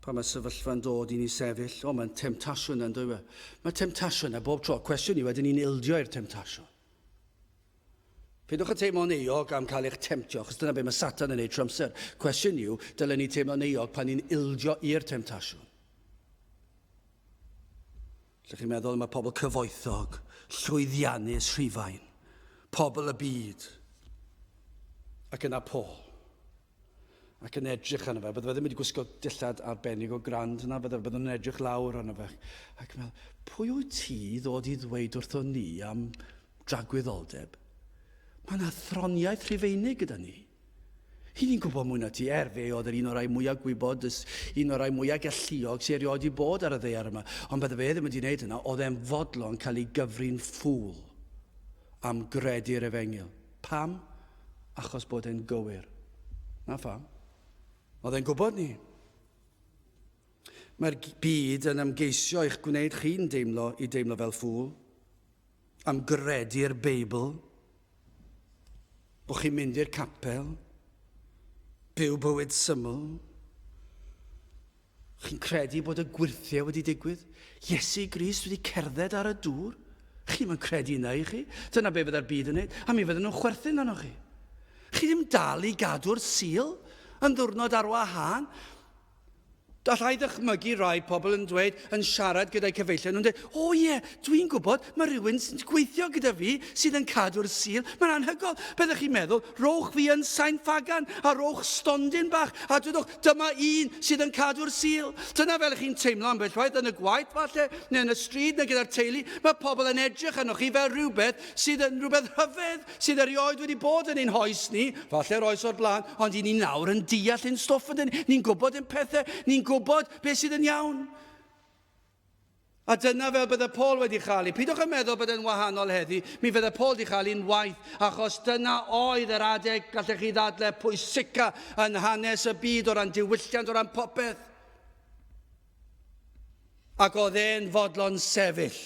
pan mae sefyllfa'n dod i ni sefyll, o, mae'n temtasiwn yn dweud. E? Mae temtasiwn a bob tro. Cwestiwn i wedyn ni'n ildio i'r temtasiwn. Peidiwch â teimlo'n euog am cael eich temtio, achos dyna beth mae Satan yn ei trwy amser. Cwestiwn yw, dylen ni teimlo'n euog pan ni'n ildio i'r temtasiwn. Lle chi'n meddwl am y pobl cyfoethog, llwyddiannus Rhufain, pobl y byd, ac yna Paul, ac yn edrych arno fe, bydde fe ddim wedi gwisgo dillad arbennig o grand yna, bydde bydde nhw'n edrych lawr arno fe, ac yn meddwl, pwy wyt ti i ddod i ddweud wrthon ni am dragwyddoldeb? Mae yna athroniaeth Rhufeinig gyda ni. Hi ni'n gwybod mwy na ti, er fe oedd yr un o'r rhai mwyaf gwybodus, un o'r rhai mwyaf galluog sydd erioed wedi bod ar y ddaear yma. Ond bydde fe ddim wedi gwneud hynna, oedd e'n fodlon cael ei gyfri'n ffŵl am gredu'r efengyl. Pam? Achos bod e'n gywir. Na pham. Oedd e'n gwybod ni. Mae'r byd yn ymgeisio eich gwneud chi'n deimlo i deimlo fel ffŵl. Am gredu'r Beibl, bod chi'n mynd i'r capel, byw bywyd syml. Chi'n credu bod y gwyrthiau wedi digwydd? Iesu Grist wedi cerdded ar y dŵr? Chi ddim yn credu yna i chi. Dyna be fydda'r byd yn neud. A mi fydden nhw'n chwerthin arnoch chi. Chi ddim dal i gadw'r Sul yn ddiwrnod ar wahân. Alla i ddychmygu rai pobl yn dweud, yn siarad gyda'i cyfeillion, nhw'n dweud, o ie, dwi'n gwybod, mae rhywun sy'n gweithio gyda fi sydd yn cadw'r Sul. Mae'n anhygoel. Beth ydych chi'n meddwl? Rowch fi yn Sain Ffagan a rowch stondin bach a dwedwch, dyma un sydd yn cadw'r Sul. Dyna fel ych chi'n teimlo ambell waith yn y gwaith falle, neu yn y stryd, neu gyda'r teulu. Mae pobl yn edrych arnoch chi fel rhywbeth sydd yn rhywbeth rhyfedd sydd erioed wedi bod yn ein hoes ni, falle'r oes o'r blaen, ond i ni nawr yn deall ein stwff ydyn ni, ni'n gwybod ein pethau, ni'n gwybod beth sydd yn iawn. A dyna fel bydde Paul wedi chael ei. Peidiwch yn meddwl bod e'n wahanol heddi, mi fydde Paul wedi chael un waith, achos dyna oedd yr adeg, gallech chi ddadle, pwysica yn hanes y byd o ran diwylliant, o ran popeth. Ac oedd e'n fodlon sefyll.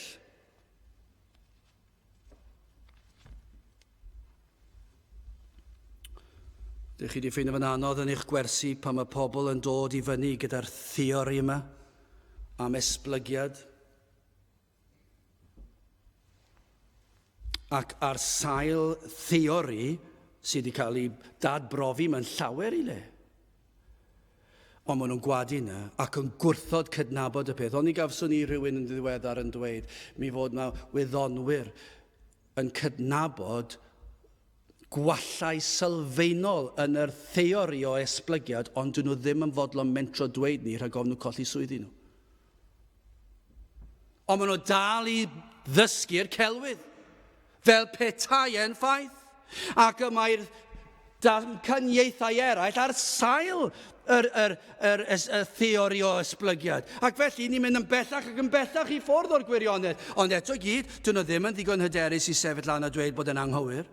Dych chi wedi ffeindio fe'n anodd yn eich gwersi pan mae pobl yn dod i fyny gyda'r theori yma am esblygiad? Ac ar sail theori sydd wedi cael ei dadbrofi mewn llawer i le. Ond maen nhw'n gwadu yna ac yn gwrthod cydnabod y peth. Ond mi gafson ni rhywun yn ddiweddar yn dweud mi fod yna wyddonwyr yn cydnabod gwallau sylfaenol yn yr theori o esblygiad, ond dyn nhw ddim yn fodlon mentro dweud ni rhag ofn nhw colli swyddi nhw. Ond maen nhw dal i ddysgu'r celwydd, fel petai e'n ffaith. Ac y mae'r damcaniaethau eraill ar sail yr, yr, yr, y, y theori o esblygiad. Ac felly ni'n mynd yn bellach ac yn bellach i ffwrdd o'r gwirionedd. Ond eto gyd, dyn nhw ddim yn ddigon hyderus i sefyll lan a dweud bod yn anghywir.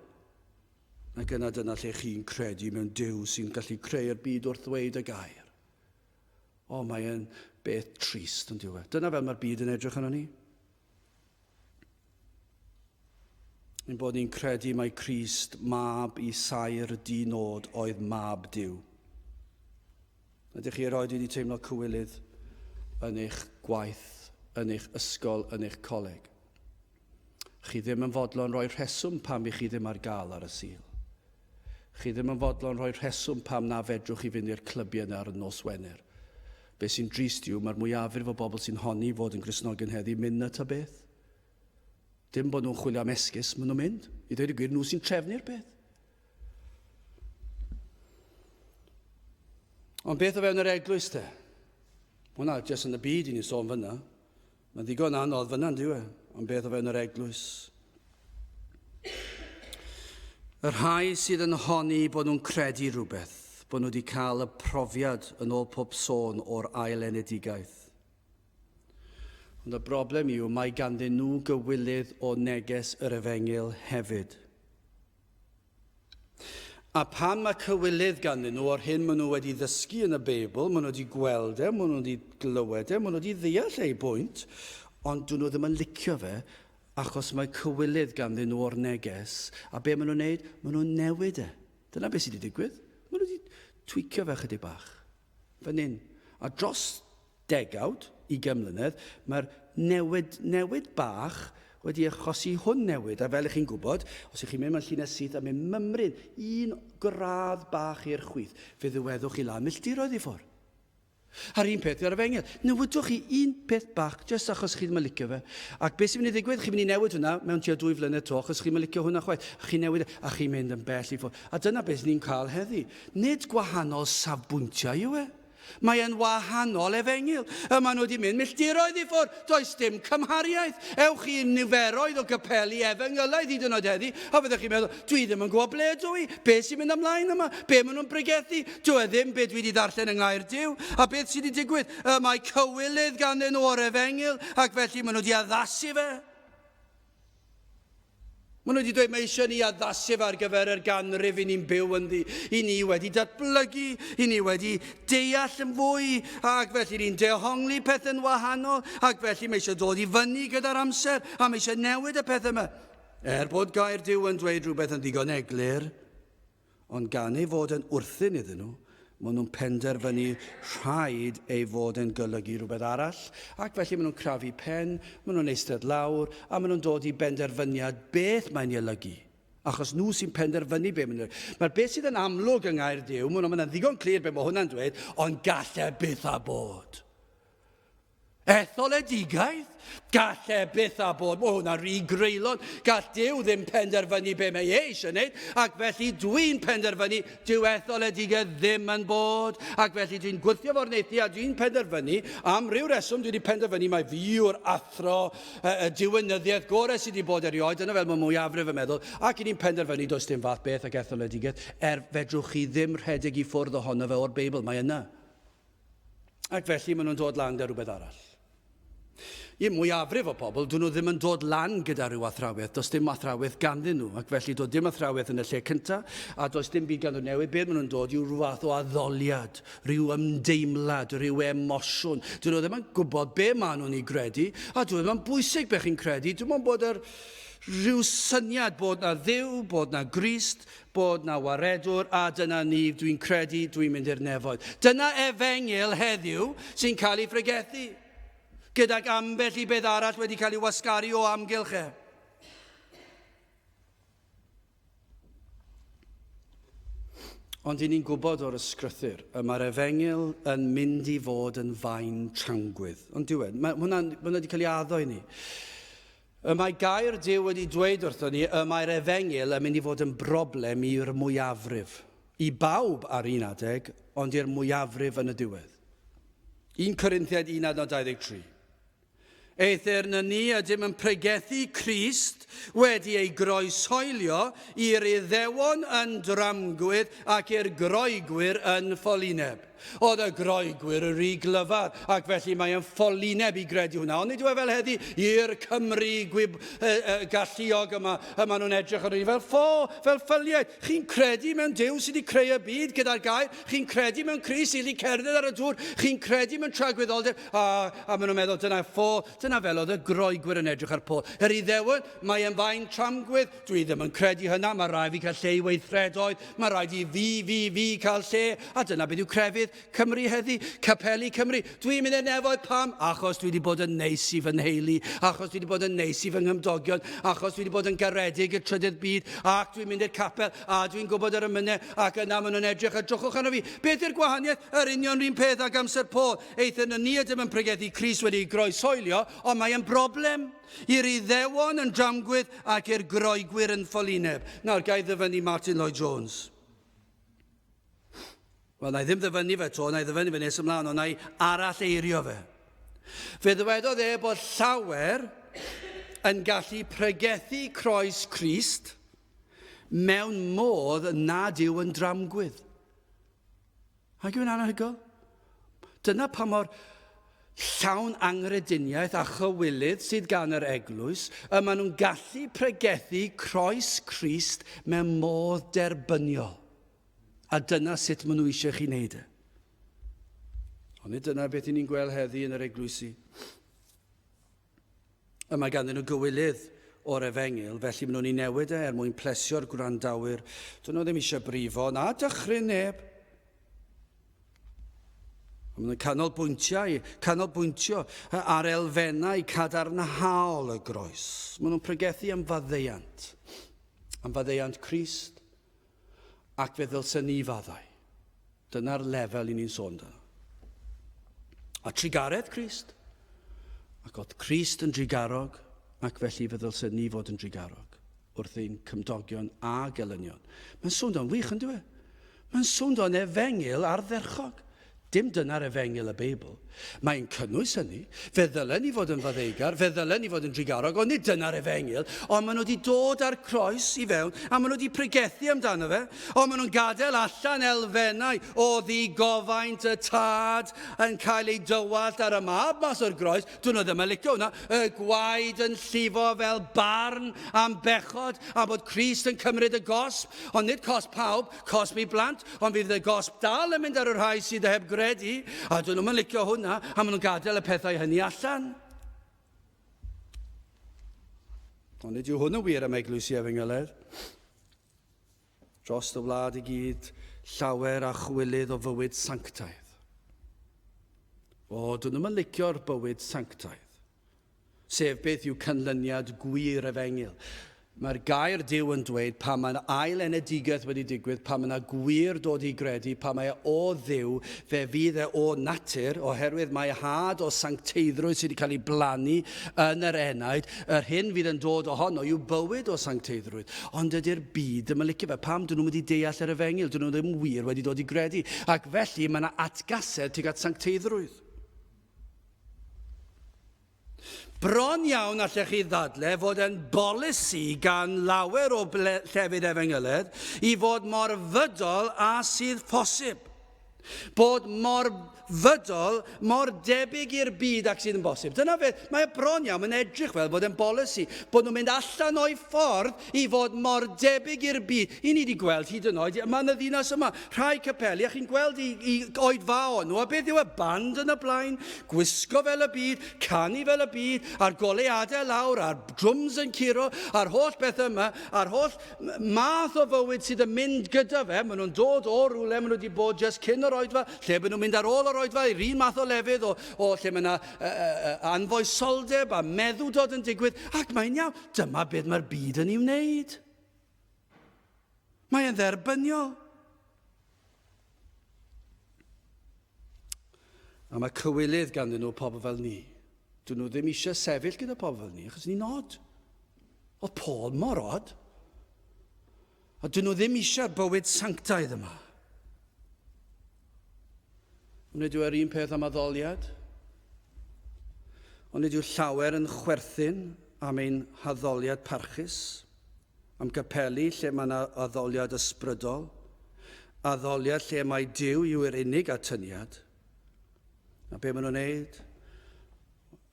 Ac yna dyna lle chi'n credu mewn Duw sy'n gallu creu'r byd wrth ddweud y gair. O, mae e'n beth trist, yn diwedd. Dyna fel mae'r byd yn edrych arno ni. Ein bod ni'n credu mai Crist, mab i saer di-nod, oedd mab Duw. Ydych chi erioed wedi teimlo cywilydd yn eich gwaith, yn eich ysgol, yn eich coleg? Chi ddim yn fodlon rhoi rheswm pam i chi ddim ar gael ar y Sul. Chi ddim yn fodlon rhoi rheswm pam na fedrwch chi fynd i'r clybiau yna ar y nos Wener. Be sy'n drist yw, mae'r mwyafrif o bobl sy'n honni fod yn Gristnogion heddi mynd na ta beth. Dim bod nhw'n chwilio am esgus, maen nhw'n mynd. I ddweud y gwir, nhw sy'n trefnu'r peth. Ond beth o fewn yr eglwys te? Hwna jyst yn y byd i ni'n sôn fyna. Mae'n ddigon anodd fyna, yn dyw e? Ond beth o fewn yr eglwys? Y rhai sydd yn honni bod nhw'n credu rhywbeth, bod nhw wedi cael y profiad yn ôl pob sôn o'r ail enedigaeth. Ond y broblem yw mae ganddyn nhw gywilydd o neges yr efengyl hefyd. A pan mae cywilydd ganddyn nhw o'r hyn maen nhw wedi ddysgu yn y Beibl, maen nhw wedi gweld e, maen nhw wedi glywed e, maen nhw wedi ddeall ei bwynt, ond dyn nhw ddim yn licio fe, achos mae cywilydd ganddyn nhw o'r neges, a be maen nhw'n neud? Maen nhw'n newid e. Dyna beth sydd wedi digwydd. Maen nhw wedi tweakio fe chydig bach. Fan hyn. A dros degawd, ugain mlynedd, mae'r newid, newid bach wedi achosi hwn newid. A fel ych chi'n gwybod, os ych chi'n mynd mewn llinell syth a mynd mymryn un gradd bach i'r chwith, fe ddiweddwch chi lan milltiroedd i ffwrdd. A'r un peth gyda'r efengyl. Newidwch chi un peth bach, jyst achos chi ddim yn licio fe. Ac beth sy'n mynd i ddigwydd? Chi'n mynd i newid hwnna mewn tua dwy flynedd to, achos chi ddim yn licio hwnna chwaith. A chi'n newid e, a chi'n mynd yn bell i ffwrdd. A dyna beth ni'n cael heddi. Nid gwahanol safbwyntiau yw e. Mae e'n wahanol efengyl. Y maen nhw wedi mynd milltiroedd i ffwrdd. Does dim cymhariaeth. Ewch i niferoedd o gapeli efengylaidd hyd yn oed heddi, a fyddwch chi'n meddwl, dwi ddim yn gwybod ble ydw i, be sy'n mynd ymlaen yma, be maen nhw'n bregethu, dyw e ddim be dwi wedi ddarllen yng Ngair Duw. A beth sydd wedi digwydd? Y mae cywilydd ganddyn nhw o'r efengyl, ac felly maen nhw wedi addasu fe. Maen nhw wedi dweud mae eisiau ni addasu fe ar gyfer yr ganrif i ni'n byw ynddi. I ni wedi datblygu, i ni wedi deall yn fwy, ac felly ni'n dehongli pethau'n wahanol, ac felly mae eisiau dod i fyny gyda'r amser, a mae eisiau newid y pethau yma. Er bod gair Duw yn dweud rhywbeth yn ddigon eglur, Ond gan ei fod yn wrthun iddyn nhw, maen nhw'n penderfynu rhaid ei fod yn golygu rhywbeth arall, ac felly maen nhw'n crafu pen, maen nhw'n eistedd lawr, a maen nhw'n dod i benderfyniad beth mae'n ei olygu. Achos nhw sy'n penderfynu beth maen nhw'n... Mae'r beth sydd yn amlwg yng Ngair Duw, maen nhw'n ddigon clir beth mae hwnna'n dweud, ond gall e byth a bod. Etholedigaeth? Gall e byth a bod. Mae hwnna'n rhy greulon. Gall Duw ddim penderfynu be mae e eisiau wneud, ac felly dwi'n penderfynu dyw etholedigaeth ddim yn bod. Ac felly dwi'n gwthio fo'r neilltu a dwi'n penderfynu, am ryw reswm dwi wedi penderfynu mai fi yw'r athro y, y diwinyddiaeth gorau sydd wedi bod erioed, dyna fel mae mwyafrif yn meddwl, ac i ni'n penderfynu does dim fath beth ag etholedigaeth, er fedrwch chi ddim rhedeg i ffwrdd ohono fe o'r Beibl, mae yna. Ac felly maen nhw'n dod lan gyda rhywbeth arall. I mwyafrif o pobl, dyn nhw ddim yn dod lan gyda rhyw athrawiaeth. Does dim athrawiaeth ganddyn nhw, ac felly doedd dim athrawiaeth yn y lle cyntaf, a does dim byd ganddyn nhw newydd. Beth maen nhw'n dod yw rhyw fath o addoliad, rhyw ymdeimlad, rhyw emosiwn. Dyn nhw ddim yn gwybod be maen nhw'n ei gredu, a dyn nhw ddim yn bwysig be chi'n credu. Dim ond bod yr rhyw syniad bod na Dduw, bod na Grist, Bod 'na waredwr, a dyna ni, dwi'n credu, dwi'n mynd i'r nefoedd. Dyna efengyl heddiw sy'n cael ei phregethu, gydag ambell i beth arall wedi cael ei wasgaru o amgylch e. Ond i ni'n gwybod o'r ysgrythur, y mae'r efengyl yn mynd i fod yn faen tramgwydd. Ond diwedd, mae hwnna, mae hwnna wedi cael ei addo i ni. Y mae gair Duw wedi dweud wrthon ni y mae'r efengyl yn mynd i fod yn broblem i'r mwyafrif. I bawb ar un adeg, ond i'r mwyafrif yn y diwedd. 1 Corinthiaid 1 adnod 23. Eithr na ni ydym yn pregethu Crist wedi ei groeshoelio i'r Iddewon yn dramgwydd ac i'r Groegwyr yn ffolineb. Oedd y Groegwyr yn rhy glyfar, ac felly mae yn ffolineb i gredu hwnna. Ond nid yw e fel heddi i'r Cymry gwyb, e, e, galluog yma, y maen nhw'n edrych arno ni fel ffo, fel ffyliaid. Chi'n credu mewn Duw sydd wedi creu y byd gyda'r gair, chi'n credu mewn Crist sydd wedi cerdded ar y dŵr, chi'n credu mewn tragwyddoldeb, a, a maen nhw'n meddwl dyna ffo, dyna fel oedd y Groegwyr yn edrych ar Paul. Yr Iddewon, mae e'n fain tramgwydd, Dwi ddim yn credu hynna, mae rhaid fi cael lle i weithredoedd, mae rhaid i fi, fi, fi cael lle, a dyna beth yw crefydd Cymru heddi, capeli Cymru. Dwi'n mynd i'r nefoedd pam? Achos dwi wedi bod yn neis i fy nheulu, achos dwi wedi bod yn neis i fy nghymdogion, achos dwi wedi bod yn garedig i'r trydydd byd, ac dwi'n mynd i'r capel, a dwi'n gwybod yr emynau, ac yna maen nhw'n edrych a drychwch arno fi. Beth yw'r gwahaniaeth? Yr union run peth ag amser Paul. Eithr na ni ydym yn pregethu Crist wedi ei groeshoelio, ond mae yn broblem. I'r Iddewon yn dramgwydd ac i'r Groegwyr yn ffolineb. Nawr, ga i ddyfynnu Martin Lloyd Jones. Wel, na i ddim ddyfynnu fe to, na i ddyfynnu fe nes ymlaen, ond na i arall eirio fe. Fe ddywedodd e bod llawer yn gallu pregethu croes Crist mewn modd nad yw yn dramgwydd. Ac yw'n anhygoel? Dyna pa mor llawn anghrediniaeth a chywilydd sydd gan yr eglwys, y maen nhw'n gallu pregethu croes Crist mewn modd derbyniol. A dyna sut maen nhw eisiau chi wneud e. Ond nid dyna beth i ni'n gweld heddi yn yr eglwysi. Y mae ganddyn nhw gywilydd o'r efengyl, felly maen nhw'n ei newid e er mwyn plesio'r gwrandawyr. Dyn nhw ddim eisiau brifo na dychryn neb. Maen nhw'n canolbwyntio, canolbwyntio ar elfennau cadarnhaol y groes. Maen nhw'n pregethu am faddeuant, am faddeuant Crist, ac fe ddylsen ni faddau. Dyna'r lefel i ni'n sôn amdano. A trugaredd Crist. Ac oedd Crist yn drugarog, ac felly fe ddylsen ni fod yn drugarog wrth ein cymdogion a gelynion. Mae'n swndo'n wych, yn dwi? Mae'n swndo'n efengyl ardderchog. Dim dyna'r efengyl y Beibl. Mae'n cynnwys hynny. Fe ddylen ni fod yn faddeugar, fe ddylen ni fod yn drugarog, ond nid dyna'r efengyl. Ond maen nhw wedi dod â'r croes i fewn, a maen nhw wedi pregethu amdano fe. Ond maen nhw'n gadael allan elfennau o ddigofaint y tad yn cael ei dywallt ar y mab mas o'r groes. Dyn nhw ddim yn licio hwnna. Y gwaed yn llifo fel barn am bechod, a bod Crist yn cymryd y gosb, ond nid cosb pawb, Cosb i blant, ond fydd y gosb dal yn mynd ar y rhai sydd heb gredu, a dyn nhw'm yn licio hwnna, a maen nhw'n gadael y pethau hynny allan. Ond nid yw hwn yn wir am eglwysi efengylaidd. Dros y wlad i gyd, llawer a chwilydd o fywyd sanctaidd. O, dyn nhw'm yn licio'r bywyd sanctaidd. Sef beth yw canlyniad gwir efengyl. Mae'r gair Duw yn dweud pan mae'n ail enedigaeth wedi digwydd, pan mae yna gwir dod i gredu, pan mae e o Dduw, fe fydd e o natur, oherwydd mae had o sancteiddrwydd sydd wedi cael ei blannu yn yr enaid, yr hyn fydd yn dod ohono yw bywyd o sancteiddrwydd. Ond dydy'r byd ddim yn licio fe. Pam? Dyn nhw'm wedi deall yr efengyl, dyn nhw ddim wir wedi dod i gredu. Ac felly mae yna atgasedd tuag at sancteiddrwydd. Bron iawn allech chi ddadle fod yn bolisi gan lawer o llefydd efengyledd i fod mor fydol â sydd posib. Bod mor fydol, mor debyg i'r byd ac sydd yn bosib. Dyna beth, mae e bron iawn yn edrych fel bod yn bolisi, bod nhw'n mynd allan o'i ffordd i fod mor debyg i'r byd. I ni wedi gweld hyd yn oed yma yn y ddinas yma, rhai capeli, a chi'n gweld i, i oedfaon nhw, a beth yw y band yn y blaen, gwisgo fel y byd, canu fel y byd, a'r goleuadau lawr, a'r drums yn curo, a'r holl beth yma, a'r holl math o fywyd sydd yn mynd gyda fe, maen nhw'n dod o rywle, maen nhw wedi bod jyst cyn yr oedfa, lle maen nhw'n mynd ar ôl yr oedfa, i'r un math o lefydd, o, o lle mae yna anfoesoldeb a meddwdod yn digwydd, ac mae'n iawn, dyma beth mae'r byd yn ei wneud. Mae e'n dderbyniol. A mae cywilydd ganddyn nhw pobl fel ni. Dyn nhw ddim eisiau sefyll gyda pobl fel ni, achos ni'n od. Oedd Paul mor od. A dyn nhw ddim eisiau'r bywyd sanctaidd yma. Ond nid yw e'r un peth am addoliad. Ond nid yw llawer yn chwerthin am ein haddoliad parchus. Am gapeli lle mae yna addoliad ysbrydol, addoliad lle mai Duw yw'r unig atyniad. A be maen nhw'n wneud?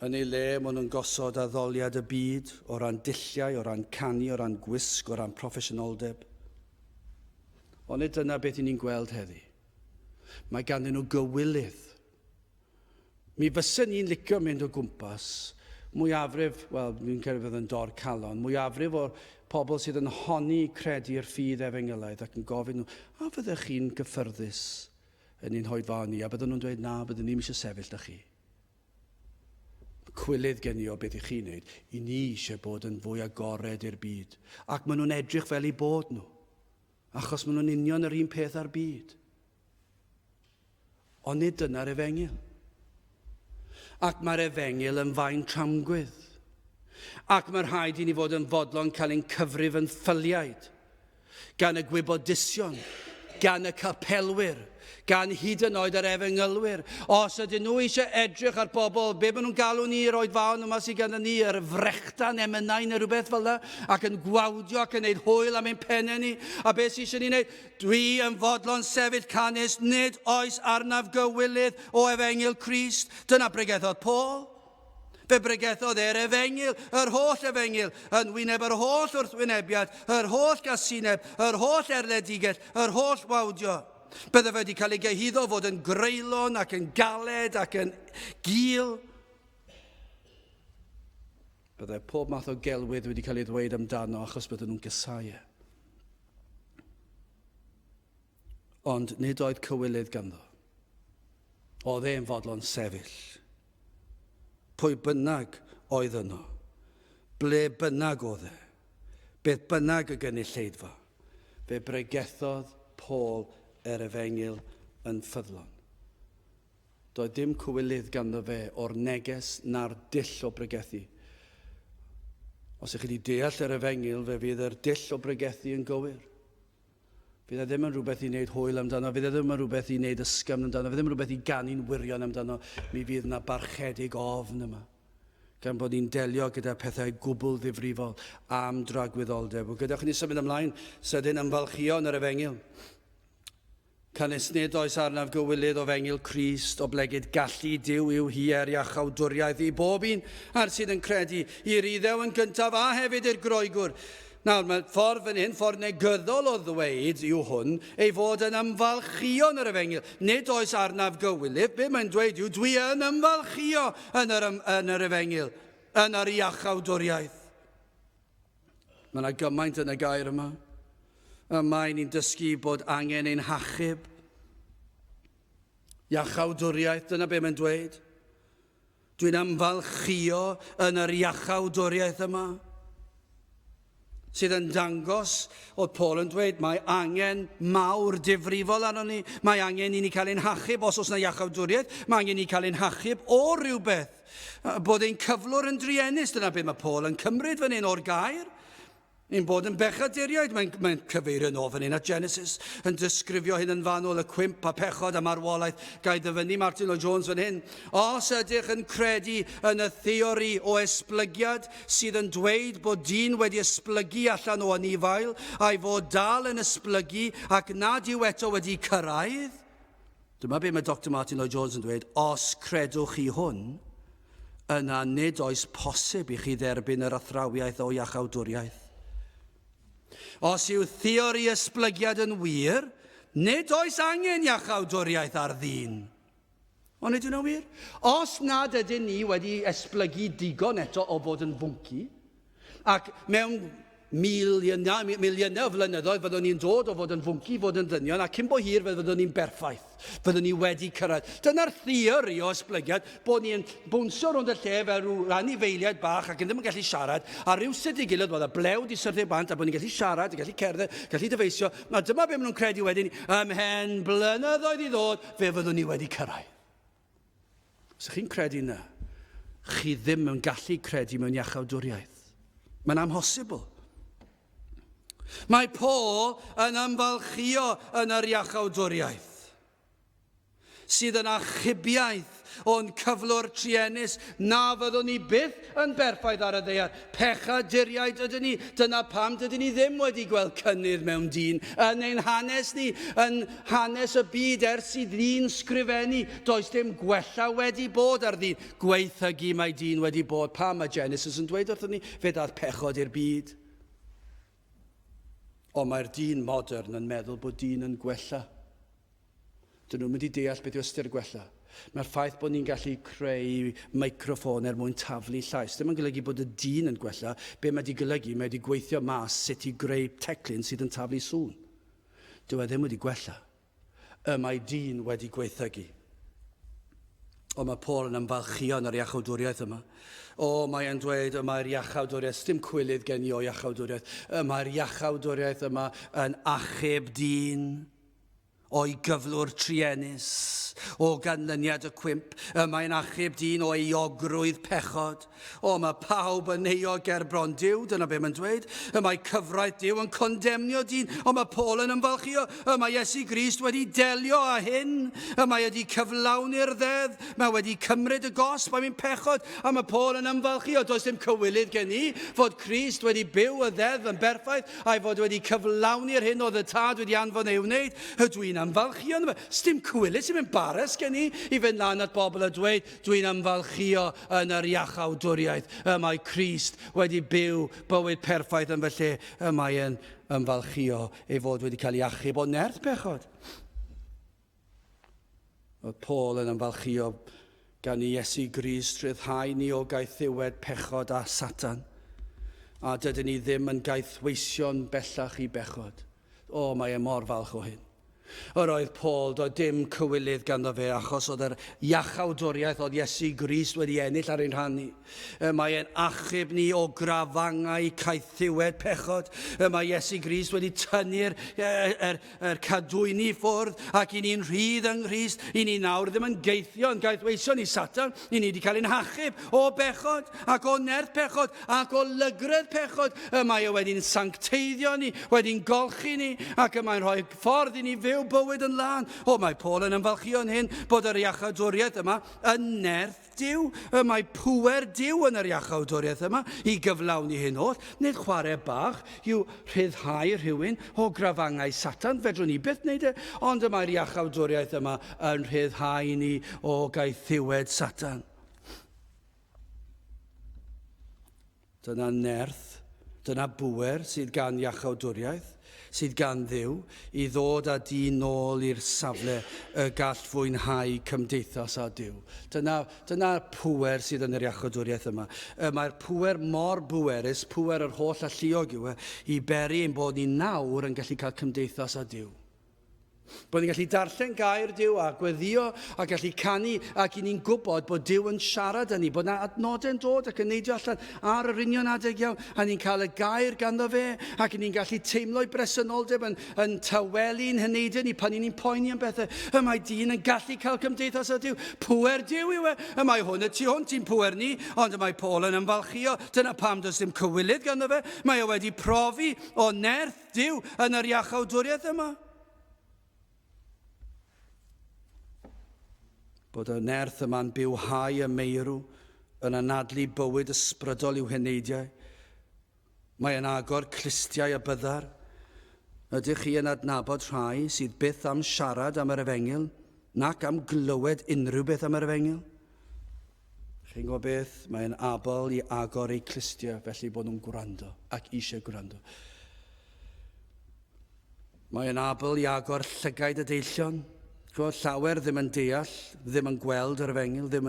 Yn ei le, maen nhw'n gosod addoliad y byd o ran dulliau, o ran canu, o ran gwisg, o ran proffesiynoldeb. Ond nid dyna beth i ni'n gweld heddi. Mae ganddyn nhw gywilydd. Mi fysen i'n licio mynd o gwmpas mwyafrif, wel, fi'n credu fydd yn dor calon, mwyafrif o'r pobl sydd yn honni credu'r ffydd efengylaidd ac yn gofyn nhw, a fyddech chi'n gyffyrddus yn ein hoedfaon ni? A bydden nhw'n dweud, na, byddwn ni'm eisiau sefyll 'da chi. Cwilydd gen i o beth i chi'n wneud, i ni eisiau bod yn fwy agored i'r byd. Ac maen nhw'n edrych fel eu bod nhw, achos maen nhw'n union yr un peth â'r byd. Ond nid dyna'r efengyl. Ac mae'r efengyl yn faen tramgwydd. Ac mae rhaid i ni fod yn fodlon cael ein cyfrif yn ffyliaid gan y gwybodusion, gan y capelwyr, Gan hyd yn oed yr efengylwyr. Os ydyn nhw eisiau edrych ar bobl, be maen nhw'n galw ni yr oedfaon yma sydd gennym ni, yr frechdan emynau neu rhywbeth fel yna, ac yn gwawdio ac yn gwneud hwyl am ein pennau ni, a beth sydd eisiau ni wneud? Dwi yn fodlon sefyll canys nid oes arnaf gywilydd o efengyl Crist. Dyna bregethodd Paul. Fe bregethodd e'r efengyl, yr holl efengyl, yn wyneb yr holl wrthwynebiad, yr holl gasineb, yr holl erledigaeth, yr holl wawdio. Bydde fe wedi cael ei gyhuddo fod yn greulon ac yn galed ac yn gul. Byddai pob math o gelwydd wedi cael ei ddweud amdano achos bydden nhw'n gysau e. Ond nid oedd cywilydd ganddo. Oedd e'n fodlon sefyll. Pwy bynnag oedd yno, ble bynnag oedd e, beth bynnag y gynulleidfa, fe bregethodd Paul yr efengyl yn ffyddlon. Doedd dim cywilydd ganddo fe o'r neges na'r dull o bregethu. Os ych chi wedi deall yr efengyl, fe fydd yr dull o bregethu yn gywir. Fydd e ddim yn rhywbeth i wneud hwyl amdano, fydd e ddim yn rhywbeth i wneud ysgafn amdano, fydd e ddim yn rhywbeth i ganu'n wirion amdano. Mi fydd yna barchedig ofn yma, gan bod ni'n delio gyda pethau gwbl ddifrifol am dragwyddoldeb. Wel, gadewch i ni symud ymlaen sydyn ymfalchïo yn yr efengyl. Canys nid oes arnaf gywilydd o fengyl Crist, oblegid gallu Duw yw hi er iachawdwriaeth i bob un a'r sydd yn credu, i'r Iddew yn gyntaf a hefyd i'r Groegwr. Nawr, mae ffordd fan hyn, ffordd negyddol o ddweud yw hwn, ei fod yn ymfalchïo yn yr efengyl. Nid oes arnaf gywilydd, be mae'n dweud yw, dwi yn ymfalchïo yn yr, yn yr efengyl, yn yr iachawdwriaeth. Mae yna gymaint yn y gair yma. Y mae ni'n dysgu bod angen ein hachub. Iachawdwriaeth, dyna be mae'n dweud. Dwi'n ymfalchïo yn yr iachawdwriaeth yma, sydd yn dangos, oedd Paul yn dweud, mae angen mawr difrifol arnon ni. Mae angen i ni cael ein hachub, os oes yna iachawdwriaeth, mae angen i ni cael ein hachub o rhywbeth. Bod ein cyflwr yn druenus, dyna beth mae Paul yn cymryd fan hyn o'r gair. Ein bod yn bechaduriaid, mae'n mae cyfeirio yn ôl fan hyn at Genesis, yn disgrifio hyn yn fanwl, y cwymp a pechod a marwolaeth. Ga i ddyfynnu Martin Lloyd Jones fan hyn. Os ydych yn credu yn y theori o esblygiad sydd yn dweud bod dyn wedi esblygu allan o anifail a'i fod dal yn esblygu ac nad yw eto wedi cyrraedd, Dyma be mae Doctor Martin Lloyd Jones yn dweud, os credwch chi hwn, yna nid oes posib i chi dderbyn yr athrawiaeth o iachawdwriaeth. Os yw theori esblygiad yn wir, nid oes angen iachawdwriaeth ar ddyn. Ond nid yw'n wir? Os nad ydyn ni wedi esblygu digon eto o fod yn fwnci, Ac mewn miliynau, miliynau o flynyddoedd fyddwn ni'n dod o fod yn fwnci, fod yn ddynion, a cyn bo hir fe fyddwn ni'n berffaith. Fyddwn ni wedi cyrraedd. Dyna'r theori o esblygiad, bod ni'n bwnsio rownd y lle fel rhyw anifeiliaid bach ac yn ddim yn gallu siarad, a rywsut ei gilydd, wel, y blew di syrthio bant, a bod ni'n gallu siarad, yn gallu cerdded, gallu dyfeisio. A dyma be maen nhw'n credu wedyn, ymhen blynyddoedd i ddod, fe fyddwn ni wedi cyrraedd. Os ydych chi'n credu na, chi ddim yn gallu credu mewn iachawdwriaeth. Mae'n amhosibl. Mae Paul yn ymfalchïo yn yr iachawdwriaeth sydd yn achubiaeth o'n cyflwr truenus na fyddwn ni byth yn berffaith ar y ddaear. Pechaduriaid ydyn ni, dyna pam dydyn ni ddim wedi gweld cynnydd mewn dyn yn ein hanes ni, yn hanes y byd ers i ddyn sgrifennu. Does dim gwella wedi bod ar ddyn. Gwaethygu mae dyn wedi bod. Pam mae Genesis yn dweud wrthon ni, fe ddaeth pechod i'r byd. Ond mae'r dyn modern yn meddwl bod dyn yn gwella. Dyn nhw'n mynd i deall beth yw ystyr gwella. Mae'r ffaith bod ni'n gallu creu meicroffôn er mwyn taflu llais ddim yn golygu bod y dyn yn gwella. Be mae wedi golygu, mae wedi gweithio mas sut i greu teclyn sydd yn taflu sŵn. Dyw e ddim wedi gwella. Y mae dyn wedi gwaethygu. Ond mae Paul yn ymfalchïo yn yr iachawdwriaeth yma. O, mae e'n dweud, y mae'r iachawdwriaeth, dim cwilydd gen i o iachawdwriaeth, y mae'r iachawdwriaeth yma yn achub dyn. O'i gyflwr truenus, o ganlyniad y cwymp, y mae'n achub dyn o euogrwydd pechod. O, mae pawb yn euog ger bron Duw, dyna be mae'n dweud. Y mae cyfraith Duw yn condemnio dyn, ond mae Paul yn ymfalchio. Y mae Iesu Grist wedi delio â hyn. Y mae wedi cyflawni'r ddeddf. Mae wedi cymryd y gosb am ein pechod, a mae Paul yn ymfalchio. Does dim cywilydd gen i fod Crist wedi byw y ddeddf yn berffaith, a'i fod wedi cyflawni'r hyn oedd y Tad wedi anfon ei wneud. Ydw i'n ymfalchio ynddo fe? Sdim cywilydd, sy'n embarrass gen i i fynd lan at bobl a dweud, dwi'n ymfalchio yn yr iachawdwriaeth. Y mae Crist wedi byw bywyd perffaith yn fy lle. Y mae e'n ymfalchio ei fod wedi cael ei achub o nerth pechod. Oedd Paul yn ymfalchïo gan i Iesu Grist rhyddhau ni o gaethiwed pechod a Satan. A dydyn ni ddim yn gaethweision bellach i bechod. O, mae e mor falch o hyn. Yr oedd Paul, doedd dim cywilydd ganddo fe, achos oedd yr iachawdwriaeth oedd Iesu Grist wedi ennill ar ein rhan ni. Y mae e'n achub ni o grafangau caethiwed pechod. Y mae Iesu Grist wedi tynnu'r er, er, Yr cadwyni i ffwrdd, ac i ni'n rhydd yng Nghrist, i ni nawr ddim yn geithio yn gaethweision i Satan, i ni wedi cael ein hachub o bechod, ac o nerth pechod, ac o lygredd pechod. Y mae e wedi'n sancteiddio ni, wedi'n golchi ni, ac y mae'n rhoi ffordd i ni fyw bywyd yn lân. O, mae Paul yn ymfalchïo yn hyn bod yr iachawdwriaeth yma yn nerth Duw, y mae pŵer Duw yn yr iachawdwriaeth yma i gyflawni hyn oll. Nid chwarae bach yw rhyddhau rhywun o grafangau Satan, fedrwn ni byth wneud e, ond y mae'r iachawdwriaeth yma yn rhyddhau ni o gaethiwed Satan. Dyna nerth, dyna bŵer sydd gan iachawdwriaeth, sydd gan Dduw, i ddod â dyn nôl i'r safle y gall fwynhau cymdeithas â Duw. Dyna, dyna'r pŵer sydd yn yr iachawdwriaeth yma. Y mae'r pŵer mor bwerus, pŵer yr holl alluog yw e, i beri ein bod ni nawr yn gallu cael cymdeithas â Duw. Bod ni'n gallu darllen gair Duw a gweddio a gallu canu ac i ni'n gwybod bod Duw yn siarad â ni, bod yna adnodau'n dod ac yn neidio allan ar yr union adeg iawn a ni'n cael y gair ganddo fe ac i ni'n gallu teimlo'i bresenoldeb yn, yn tawelu'n heneidiau ni pan i ni'n poeni am bethau. Y mae dyn yn gallu cael cymdeithas â Duw. Pŵer Duw yw e. Y mae hwn y tu hwnt i'n pŵer ni, ond y mae Paul yn ymfalchïo. Dyna pam does dim cywilydd ganddo fe. Mae e wedi profi o nerth Duw yn yr iachawdwriaeth yma. Bod y nerth yma'n bywhau y meirw, yn anadlu bywyd ysbrydol i'w heneidiau. Mae yn agor clustiau y byddar. Ydych chi yn adnabod rhai sydd byth am siarad am yr efengyl, nac am glywed unrhyw beth am yr efengyl? Chi'n gwybod beth? Mae'n abl i agor eu clustiau felly bod nhw'n gwrando ac eisiau gwrando. Mae'n abl i agor llygaid y deillion. Gwybod, llawer ddim yn deall, ddim yn gweld yr efengyl, ddim,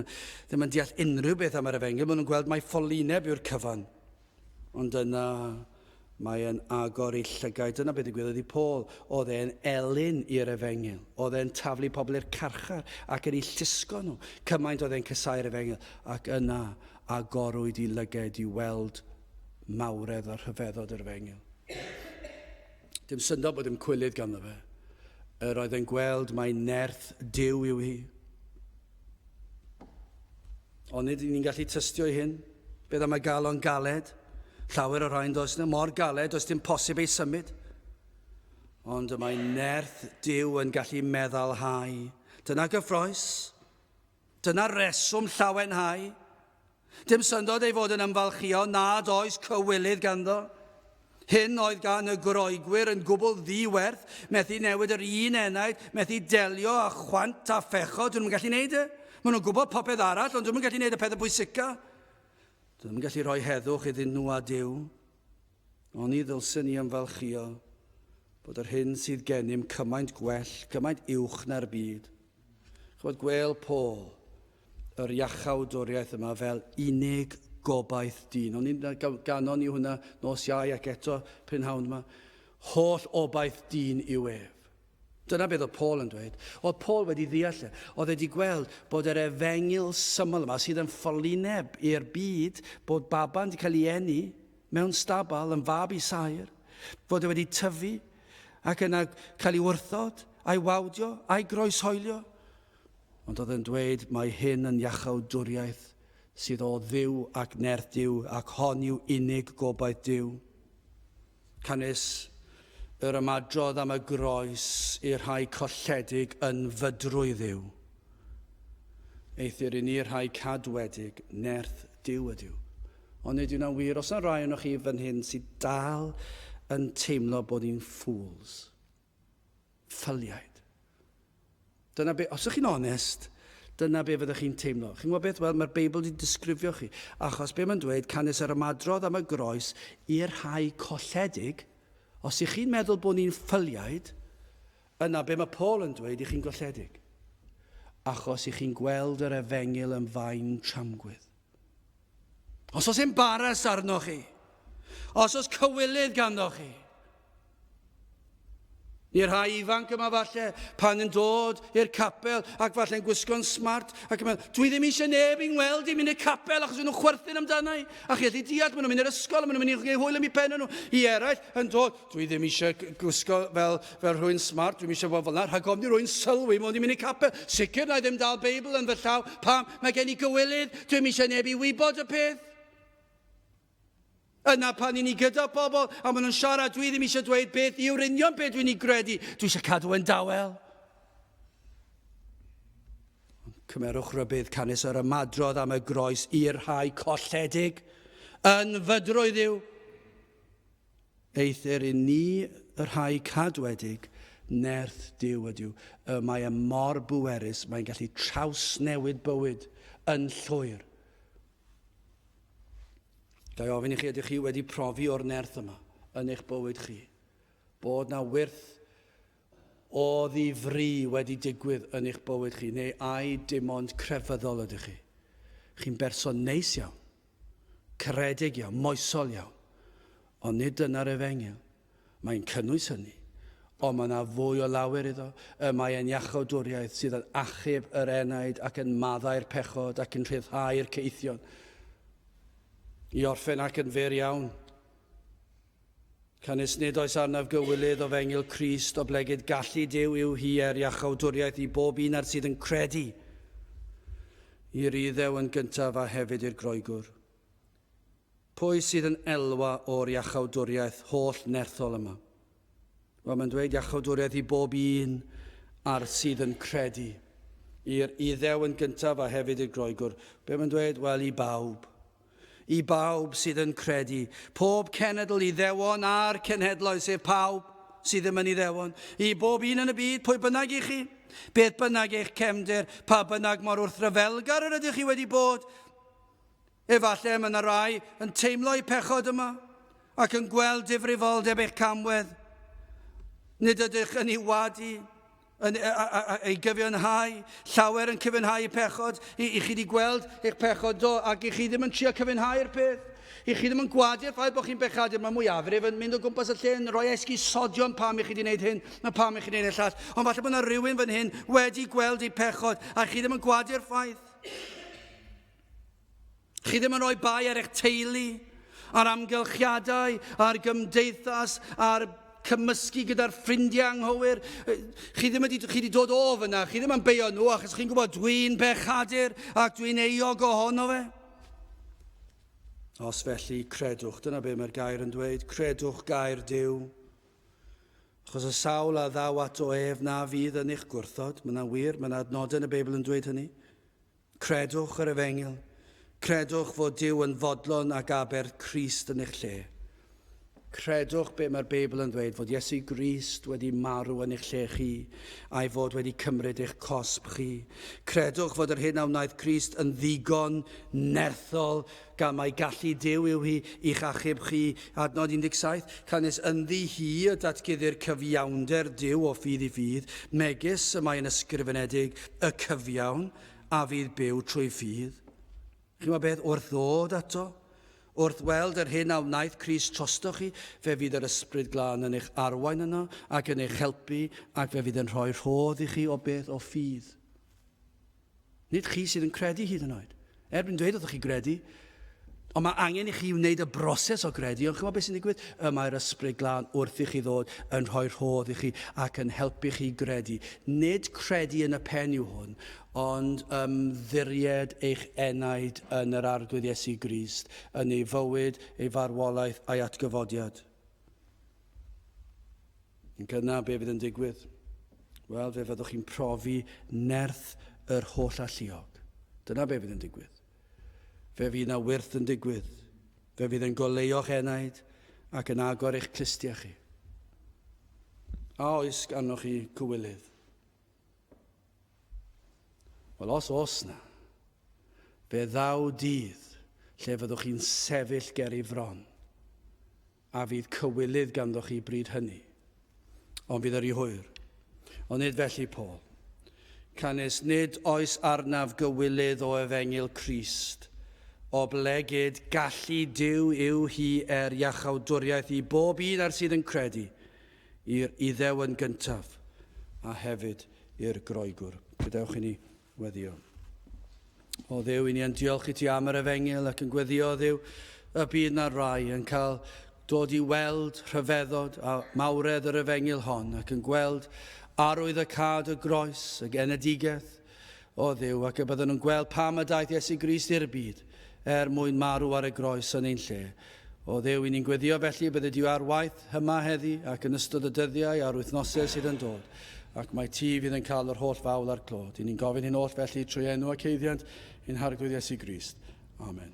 ddim yn deall unrhyw beth am yr efengyl. Maen nhw'n gweld mai ffolineb yw'r cyfan. Ond yna mae e'n agor ei llygaid. Dyna beth ddigwyddodd i Paul. Oedd e'n elyn i'r efengyl. Oedd e'n taflu pobl i'r carchar ac yn eu llusgo nhw. Cymaint oedd e'n casáu'r efengyl. Ac yna agorwyd i lygaid i weld mawredd a rhyfeddod yr efengyl. Dim syndod bod dim cwilydd ganddo fe. Yr oedd e'n gweld mai nerth Duw yw hi. Onid ni'n gallu tystio i hyn? Beth am y galon galed? Llawer o rhain does yna mor galed, does dim posib ei symud. Ond y mae nerth Duw yn gallu meddalhau. Dyna gyffroes. Dyna reswm llawenhau. Dim syndod ei fod yn ymfalchïo nad oes cywilydd ganddo. Hyn oedd gan y Groegwyr yn gwbl ddi-werth, methu newid yr un enaid, methu delio â chwant a phechod, dyn nhw'n gallu neud e. Maen nhw'n gwybod popeth arall, ond dyn nhw'n gallu neud y pethau pwysica. Dyn nhw'n gallu rhoi heddwch iddyn nhw a Duw. Oni ddylsen ni ymfalchïo bod yr hyn sydd gennym cymaint gwell, cymaint uwch na'r byd. Chybod, gwêl Paul yr iachawdwriaeth yma fel unig gobaith dyn. O'n i'n ganon ni hwnna nos Iau ac eto prynhawn yma. Holl obaith dyn yw ef. Dyna beth oedd Paul yn dweud. Oedd Paul wedi ddeall e. Oedd e wedi gweld bod yr efengyl syml yma sydd yn ffolineb i'r byd, bod baban wedi cael ei eni mewn stabal yn fab i saer, fod e wedi tyfu ac yna cael ei wrthod a'i wawdio, a'i groeshoelio. Ond oedd yn dweud, mae hyn yn iachawdwriaeth sydd o Dduw ac nerth Duw, ac hon yw unig gobaith Duw. Canys yr ymadrodd am y groes i'r rhai colledig yn fydrwydd yw. Eithr i ni rhai cadwedig, nerth Duw ydyw. Ond nid yw'n wir, os yna rai ohonoch chi fan hyn sydd dal yn teimlo bod ni'n fools, ffyliaid. Dyna be, os ydych chi'n onest, dyna be fyddwch chi'n teimlo. Chi'n gwybod beth? Wel, mae'r Beibl wedi disgrifio chi. Achos be mae'n dweud, canys yr ymadrodd am y groes i'r rhai colledig, os ych chi'n meddwl bod ni'n ffyliaid, yna be mae Paul yn dweud, i chi'n golledig. Achos i chi'n gweld yr efengyl yn fain tramgwydd. Os oes embaras arnoch chi, os oes cywilydd ganddo chi, I'r rhai ifanc yma falle, pan yn dod i'r capel ac falle'n gwisgo'n smart ac yn meddwl, dwi ddim eisiau neb i'n weld i'n mynd i'r capel achos nhw'n chwerthin amdana i. A chi allu deall, maen nhw'n mynd i'r ysgol, maen nhw'n mynd i hwyl am eu pen nhw. I eraill yn dod, dwi ddim eisiau gwisgo fel, fel rhywun smart, dwi'n eisiau bod fel yna, rhag ofni rhywun sylwi mod i'n mynd i'r capel. Sicr na i ddim dal Beibl yn fy llaw, pam mae gen i gywilydd, dwi'm eisiau neb i wybod y peth. Yna pan i ni gyda pobl a maen nhw'n siarad, dwi ddim eisiau dweud beth yw'r union beth dwi'n ei gredu. Dwi eisiau cadw yn dawel. Cymerwch rybudd canys yr ymadrodd am y groes i'r rhai colledig yn fydrwydd yw. Eithr i ni y rhai cadwedig, nerth Duw ydyw. Y mae e mor bwerus, mae'n gallu trawsnewid bywyd yn llwyr. Ga i ofyn i chi, ydych chi wedi profi o'r nerth yma yn eich bywyd chi? Bod na wyrth o ddifri wedi digwydd yn eich bywyd chi, neu ai dim ond crefyddol ydych chi? Chi'n berson neis iawn, caredig iawn, moesol iawn, ond nid dyna'r efengyl. Mae'n cynnwys hynny, ond mae yna fwy o lawer iddo. Y mae e'n iachawdwriaeth sydd yn achub yr enaid ac yn maddau'r pechod ac yn rhyddhau'r caethion. I orffen ac yn fyr iawn, canys nid oes arnaf gywilydd o fengil Crist, oblegid gallu Duw yw hi er iachawdwriaeth i bob un ar sydd yn credu, i'r Iddew yn gyntaf a hefyd i'r Groegwr. Pwy sydd yn elwa o'r iachawdwriaeth holl nerthol yma? Wel, mae'n dweud iachawdwriaeth i bob un a'r sydd yn credu. I'r Iddew yn gyntaf a hefyd i'r Groegwr. Be mae'n dweud? Wel, i bawb. I bawb sydd yn credu. Pob cenedl, Iddewon a'r cenhedloedd, sef pawb sydd ddim yn Iddewon. I bob un yn y byd, pwy bynnag i chi. Beth bynnag eich cefndir, pa bynnag mor wrthryfelgar yr ydych chi wedi bod, Efallai mae yna rai yn teimlo eu pechod yma ac yn gweld difrifoldeb eich camwedd. Nid ydych yn ei wadu, yn ei gyfiawnhau, llawer yn cyfiawnhau eu pechod. I, i chi wedi gweld eich pechod do, ac i chi ddim yn trio cyfiawnhau'r peth. I chi ddim yn gwadu'r ffaith bod chi'n bechadur. Mae mwyafrif yn mynd o gwmpas y lle yn rhoi esgusodion pam i chi wedi gwneud hyn, na pam i chi wedi gwneud y llall. Ond falle bod yna rhywun fan hyn wedi gweld eu pechod, a chi ddim yn gwadu'r ffaith. Chi ddim yn rhoi bai ar eich teulu, ar amgylchiadau, ar gymdeithas, ar cymysgu gyda'r ffrindiau anghywir. Chi ddim wedi, chi wedi dod o fyna, chi ddim yn beio nhw achos chi'n gwybod dwi'n bechadur ac dwi'n euog ohono fe. Os felly, credwch, dyna be mae'r gair yn dweud, credwch gair Duw. Achos y sawl a ddaw ato ef na fydd yn eich gwrthod, mae yna'n wir, mae yna adnodau yn y Beibl yn dweud hynny. Credwch yr efengyl. Credwch fod Duw yn fodlon ag aberth Crist yn eich lle. Credwch be mae'r Beibl yn ddweud, fod Iesu Grist wedi marw yn eich lle chi, a'i fod wedi cymryd eich cosb chi. Credwch fod yr hyn a wnaeth Crist yn ddigon nerthol, gan mai gallu Duw yw hi i'ch achub chi. Adnod 17, Canys ynddi hi y datguddir cyfiawnder Duw o ffydd i ffydd, megis y mae yn ysgrifenedig, y cyfiawn a fydd byw trwy ffydd. Chi'n gwybod beth? Wrth ddod ato, wrth weld yr hyn a wnaeth Crist trostoch chi, fe fydd yr Ysbryd Glân yn eich arwain yno ac yn eich helpu ac fe fydd yn rhoi rhodd i chi o beth o ffydd. Nid chi sydd yn credu hyd yn oed. Erbyn dweud wrthych chi gredu, Ond mae angen i chi wneud y broses o gredu, ond chymod beth sy'n digwydd? Y mae'r Ysbryd Glân wrth i chi ddod yn rhoi rhodd i chi ac yn helpu chi gredu. Nid credu yn y pen yw hwn, ond ymddiried eich enaid yn yr Arglwydd Iesu Grist, yn ei fywyd, ei farwolaeth a'i atgyfodiad. Ac yna, be fydd yn digwydd? Wel, fe fyddwch chi'n profi nerth yr holl alluog. Dyna be fydd yn digwydd. Fe fydd 'na wyrth yn digwydd. Fe fydd yn goleuo'ch enaid ac yn agor eich clustiau chi. A oes ganddoch chi cywilydd? Wel, os oes na, fe ddaw dydd lle fyddwch chi'n sefyll ger ei fron, a fydd cywilydd ganddoch chi bryd hynny. Ond fydd yr i hwyr. Ond nid felly, Paul. Canys nid oes arnaf gywilydd o efengyl Crist, oblegid gallu Duw yw hi er iachawdwriaeth i bob un ar sydd yn credu, i'r Iddew yn gyntaf, a hefyd i'r Groegwr. Gadewch i ni Weddio. O Dduw, i ni yn diolch i ti am yr efengyl ac yn gweddio, Dduw, y bydd na rai yn cael dod i weld rhyfeddod a mawredd yr efengyl hon ac yn gweld arwydd y cad y groes, y genedigaeth, o Dduw, ac y bydden nhw'n gweld pam y daeth Iesu Grist i'r byd er mwyn marw ar y groes yn ein lle. O Dduw, i ni'n gweddio felly y bydde di ar waith hyma heddi ac yn ystod y dyddiau a'r wythnosau sydd yn dod, ac mai ti fydd yn cael yr holl fawl a'r clod. I ni'n gofyn hyn oll felly trwy enw ac eiddiant ein Harglwydd Iesu Grist. Amen.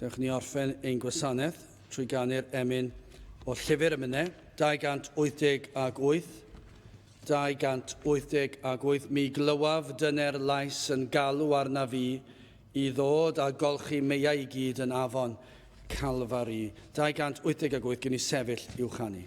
Dewch ni orffen ein gwasanaeth trwy ganu'r emyn o Llyfr y Mynne, 288. 288 Mi glywaf dyner lais yn galw arna fi i ddod a golchi meiau i gyd yn afon Calfari. 288 Gwn i sefyll i'w chanu.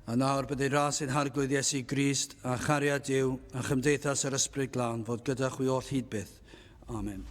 A nawr byddai ras ein Harglwydd Iesu Grist a chariad Duw a chymdeithas yr Ysbryd Glân fod gyda chwi oll hyd byth. Amen.